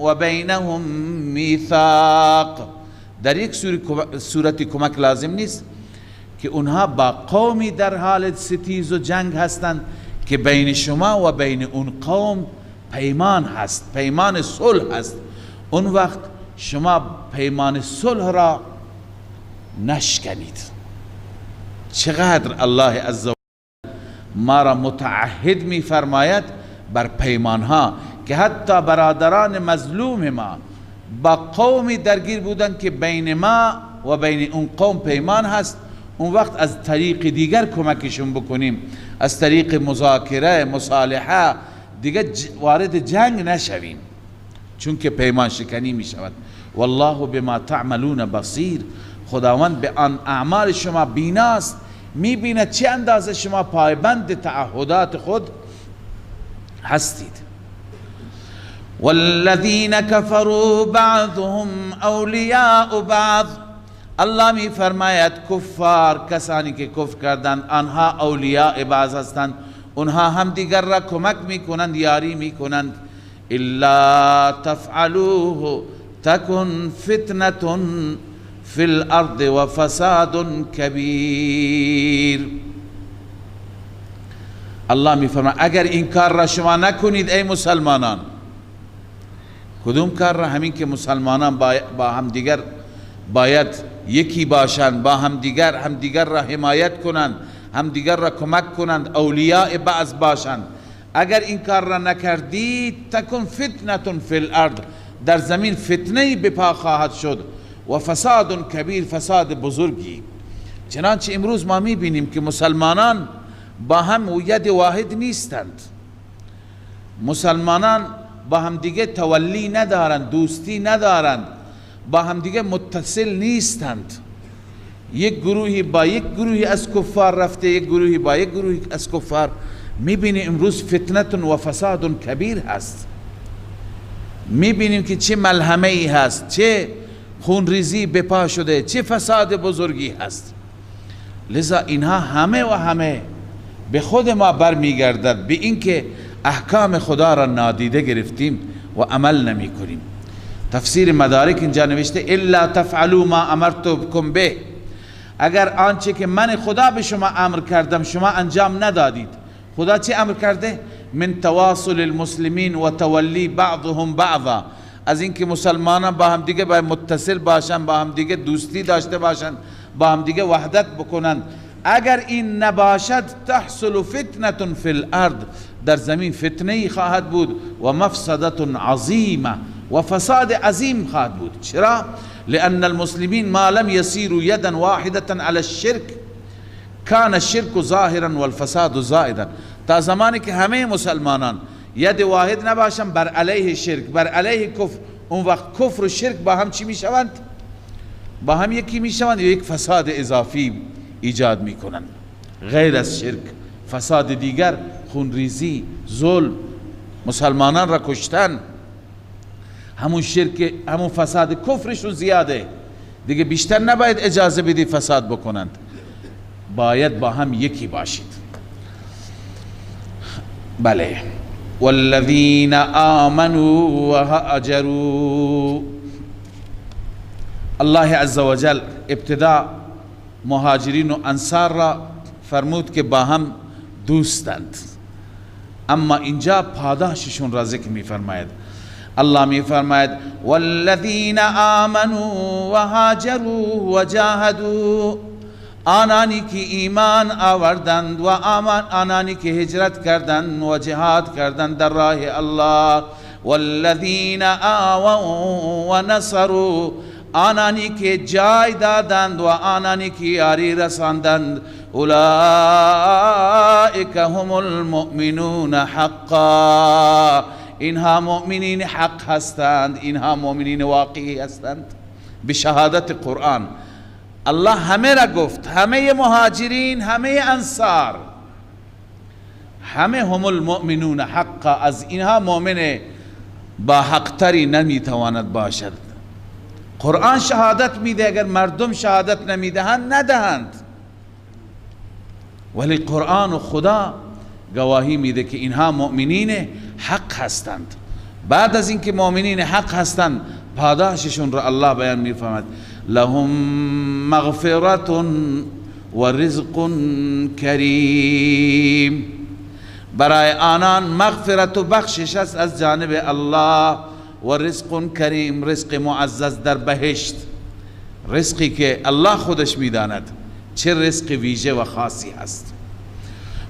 و بینهم میثاق، در یک صورت کمک لازم نیست که اونها با قومی در حال ستیز و جنگ هستند که بین شما و بین اون قوم پیمان هست، پیمان صلح هست. اون وقت شما پیمان صلح را نشکنید. چقدر الله عزوجل ما را متعهد می فرماید بر پیمانها که حتی برادران مظلوم ما با قومی درگیر بودند که بین ما و بین اون قوم پیمان هست، اون وقت از طریق دیگر کمکشون بکنیم، از طریق مذاکره، مصالحه، دیگه وارد جنگ نشویم، چون که پیمان شکنی می شود. والله بما تعملون بصیر، خداوند به آن اعمال شما بیناست، می بیند چه اندازه شما پایبند تعهدات خود هستید. والذین كفروا بعضهم اولیاء بعض. الله می فرماید کفار، کسانی که کفر کردند، آنها اولیاء بعض هستند، اونها هم دیگر را کمک میکنند، یاری میکنند. الا تفعلوه تکن فتنة فی الارض و فساد کبیر. الله میفرماید اگر این کار را شما نکنید ای مسلمانان، کدوم کار را؟ همین که مسلمانان با هم دیگر باید یکی باشند، با هم دیگر را حمایت کنند، هم دیگر را کمک کنند، اولیاء بعض باشند. اگر این کار را نکردید تکن فتنة فی الارض، در زمین فتنه به پا خواهد شد و فساد کبیر، فساد بزرگی. چنانچه امروز ما میبینیم که مسلمانان با هم ید واحد نیستند، مسلمانان با هم دیگه تولی ندارند، دوستی ندارند، با هم دیگه متصل نیستند. یک گروهی با یک گروهی از کفار رفته، یک گروهی با یک گروهی از کفار. میبینیم امروز فتنة و فساد کبیر هست. میبینیم که چه ملحمه ای هست، چه خونریزی به پا شده، چه فساد بزرگی هست. لذا اینها همه و همه به خود ما برمیگردد، به اینکه احکام خدا را نادیده گرفتیم و عمل نمی کنیم. تفسیر مدارک اینجا نوشته الا تفعلوا ما امرتکم به، اگر آنچه که من خدا به شما امر کردم شما انجام ندادید. خدا چه امر کرده؟ من تواصل المسلمین و تولی بعضهم بعضا، از اینکه مسلمانان با هم دیگه باید متصل باشن، با هم دیگه دوستی داشته باشن، با هم دیگه وحدت بکنند. اگر این نباشد تحصل فتنة فی الارض، در زمین فتنه خواهد بود و مفسدة عظیمه و فساد عظیم خواهد بود. چرا؟ لأن المسلمین ما لم يسيروا يدا واحدة على الشرك كان الشرك ظاهرا والفساد زائدا. تا زمانی که همه مسلمانان ید واحد نباشن بر علیه شرک، بر علیه کفر، اون وقت کفر و شرک با هم چی میشوند؟ با هم یکی میشوند، یک فساد اضافی ایجاد میکنند. غیر از شرک فساد دیگر، خونریزی، ظلم، مسلمانان را کشتن، همون شرک، همون فساد کفرشون زیاده دیگه. بیشتر نباید اجازه بدی فساد بکنند، باید با هم یکی باشید. بله. والذین آمنوا وهاجروا. الله عزوجل ابتدا مهاجرین و انصار را فرمود که با هم دوستند، اما اینجا پاداششون را ذکر می‌فرماید. الله می‌فرماید والذین آمنوا وهاجروا وجاهدوا، آنانی که ایمان آوردند و آنانی که هجرت کردند و جهاد کردند در راه الله، والذین آووا و نصروا، آنانی که جای دادند و آنانی که یاری رساندند، اولئک هم المؤمنون حقا، اینها مؤمنین حق هستند، اینها مؤمنین واقعی هستند. به شهادت قرآن الله همه را گفت، همه مهاجرین، همه انصار، همه هم المؤمنون حقا، از اینها مؤمن با حقتری نمیتواند باشد. قرآن شهادت میده، اگر مردم شهادت نمیدهند ندهند، ولی قرآن و خدا گواهی میده که اینها مؤمنین حق هستند. بعد از اینکه مؤمنین حق هستند پاداششون را الله بیان میفرماید لهم مغفرة و رزق کریم، برای آنان مغفرت و بخشش است از جانب الله و رزق کریم، رزق معزز در بهشت، رزقی که الله خودش میداند چه رزق ویژه و خاصی است.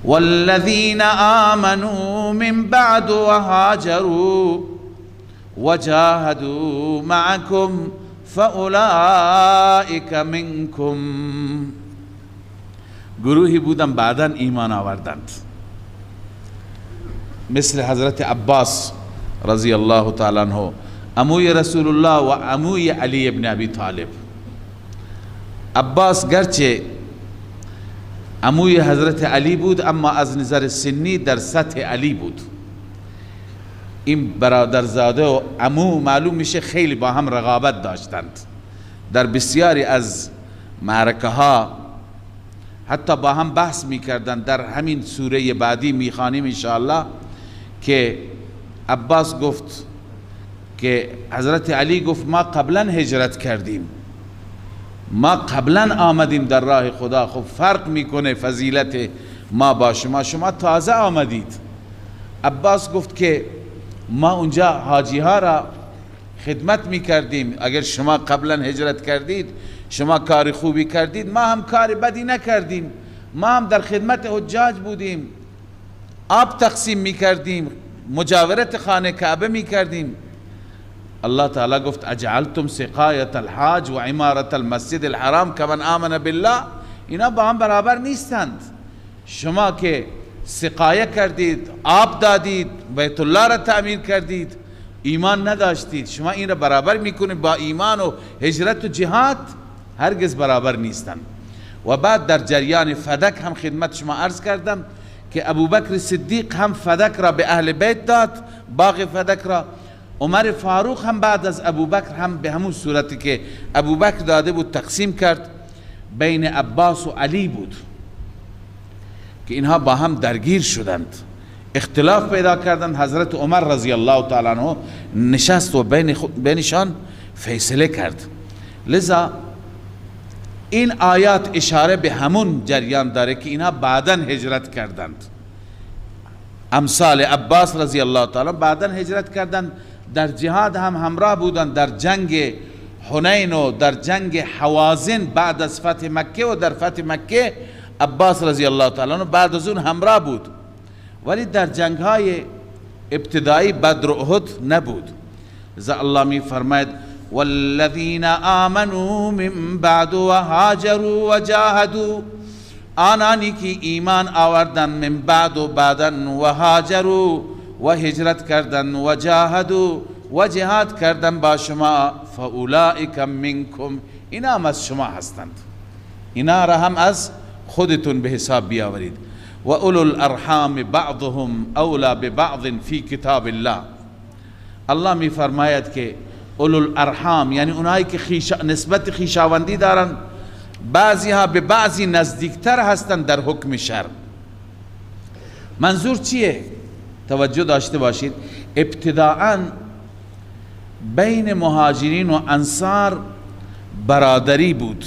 والذین آمنوا من بعد وهاجروا وجاهدوا معكم فاولئک منکم. گروهی بودن بعدا ایمان آوردند، مثل حضرت عباس رضی الله تعالی عنہ، عموی رسول الله و عموی علی ابن ابی طالب. عباس گرچه عموی حضرت علی بود، اما از نظر سنی در سطح علی بود. این برادرزاده و عمو معلوم میشه خیلی با هم رقابت داشتند در بسیاری از معرکه ها، حتی با هم بحث میکردند. در همین سوره بعدی میخوانیم انشاءالله که عباس گفت که حضرت علی گفت ما قبلا هجرت کردیم، ما قبلا آمدیم در راه خدا، خب فرق میکنه فضیلت ما با شما، شما تازه آمدید. عباس گفت که ما اونجا حاجی ها را خدمت میکردیم، اگر شما قبلا هجرت کردید شما کار خوبی کردید، ما هم کار بدی نکردیم، ما هم در خدمت حجاج بودیم، آب تقسیم میکردیم، مجاورت خانه کعبه میکردیم. الله تعالی گفت اجعلتم سقایت الحاج و عمارت المسجد الحرام کمن آمن بالله. اینا با هم برابر نیستند. شما که سقایه کردید، آب دادید، بیت الله را تعمیر کردید، ایمان نداشتید، شما این را برابر میکنید با ایمان و هجرت و جهاد؟ هرگز برابر نیستند. و بعد در جریان فدک هم خدمت شما عرض کردم که ابوبکر صدیق هم فدک را به اهل بیت داد، باغ فدک را. عمر فاروق هم بعد از ابوبکر هم به همون صورتی که ابوبکر داده بود تقسیم کرد، بین عباس و علی بود که اینها با هم درگیر شدند، اختلاف پیدا کردند. حضرت عمر رضی الله تعالی عنه نشست و بینشان فیصله کرد. لذا این آیات اشاره به همون جریان داره که اینها بعدا هجرت کردند. امثال عباس رضی الله تعالی بعدا هجرت کردند، در جهاد هم همراه بودند، در جنگ حنین و در جنگ حوازن بعد از فتح مکه و در فتح مکه عباس رضی الله تعالی عنه بعد از اون همراه بود، ولی در جنگ های ابتدایی بدر و احد نبود. لذا الله می فرماید والذین آمنوا من بعد وهاجروا وجاهدوا، آنانی که ایمان آوردن من بعد و بعدا و هاجروا و هجرت کردن و جاهدوا و جهاد کردن با شما، فاولئک منکم، اینا هم از شما هستند، اینا را هم از خودتون به حساب بیاورید. و اولو الارحام بعضهم اولا ببعض فی کتاب الله. الله می فرماید که اولو الارحام یعنی اونایی که نسبت خیشاوندی دارن، بعضی ها به بعضی نزدیکتر هستند در حکم شرع. منظور چیه؟ توجه داشته باشید. ابتداعا بین مهاجرین و انصار برادری بود،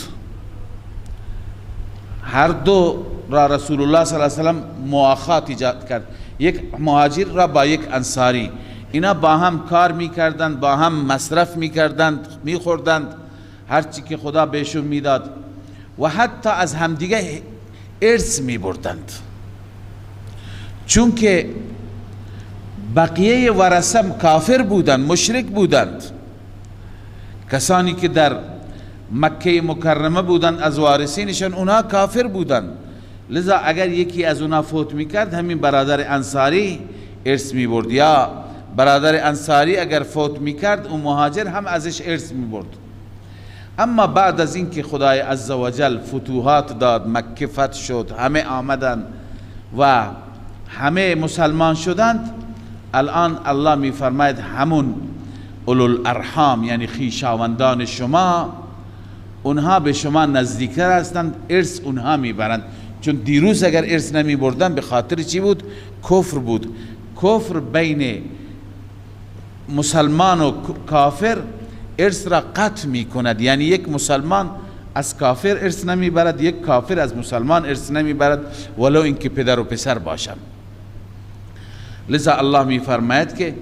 هر دو را رسول الله صلی الله علیه و سلم مواخات ایجاد کرد، یک مهاجر را با یک انصاری. اینا با هم کار میکردند، با هم مصرف میکردند، میخوردند هرچی که خدا بهشون میداد و حتی از همدیگه ارث میبردند، چون که بقیه ورثه کافر بودند، مشرک بودند. کسانی که در مکه مکرمه بودند از وارثینشان اونها کافر بودند، لذا اگر یکی از اونها فوت میکرد همین برادر انصاری ارث میبرد، یا برادر انصاری اگر فوت میکرد اون مهاجر هم ازش ارث میبرد. اما بعد از اینکه خدای عزوجل فتوحات داد، مکه فتح شد، همه آمدند و همه مسلمان شدند، الان الله میفرماید همون اولو الارحام یعنی خویشاوندان شما، اونها به شما نزدیکتر هستند، ارث اونها میبرند. چون دیروز اگر ارث نمیبردن به خاطر چی بود؟ کفر بود. کفر بین مسلمان و کافر ارث را قطع میکند، یعنی یک مسلمان از کافر ارث نمیبرد، یک کافر از مسلمان ارث نمیبرد، ولو اینکه پدر و پسر باشند. لذا الله میفرماید که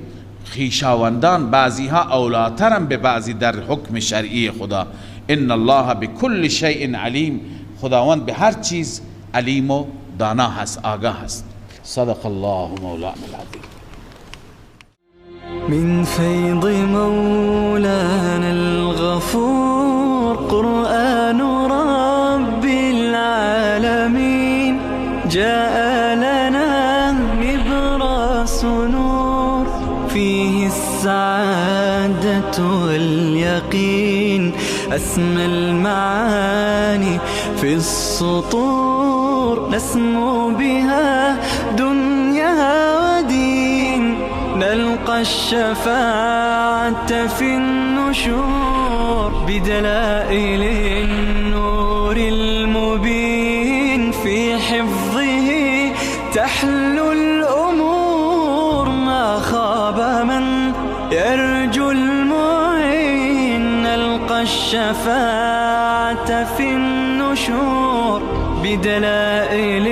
خویشاوندان بعضی ها اولاترن به بعضی در حکم شرعی خدا. ان الله بكل شیء علیم، خداوند به هر چیز علیم و دانا هست، آگاه هست. صدق الله مولانا العظیم. من فیض مولانا الغفور قرآن رب العالمین جاء لنا نبراس نور فيه السعادة واليقين أسمى المعاني في السطور نسمو بها دنيا ودين. نلقى الشفاعة في النشور بدلائل النور المبين في حفظه تحلو الأمور. ما خاب من يرجو المعين، نلقى الشفاعة في النشور بدلائل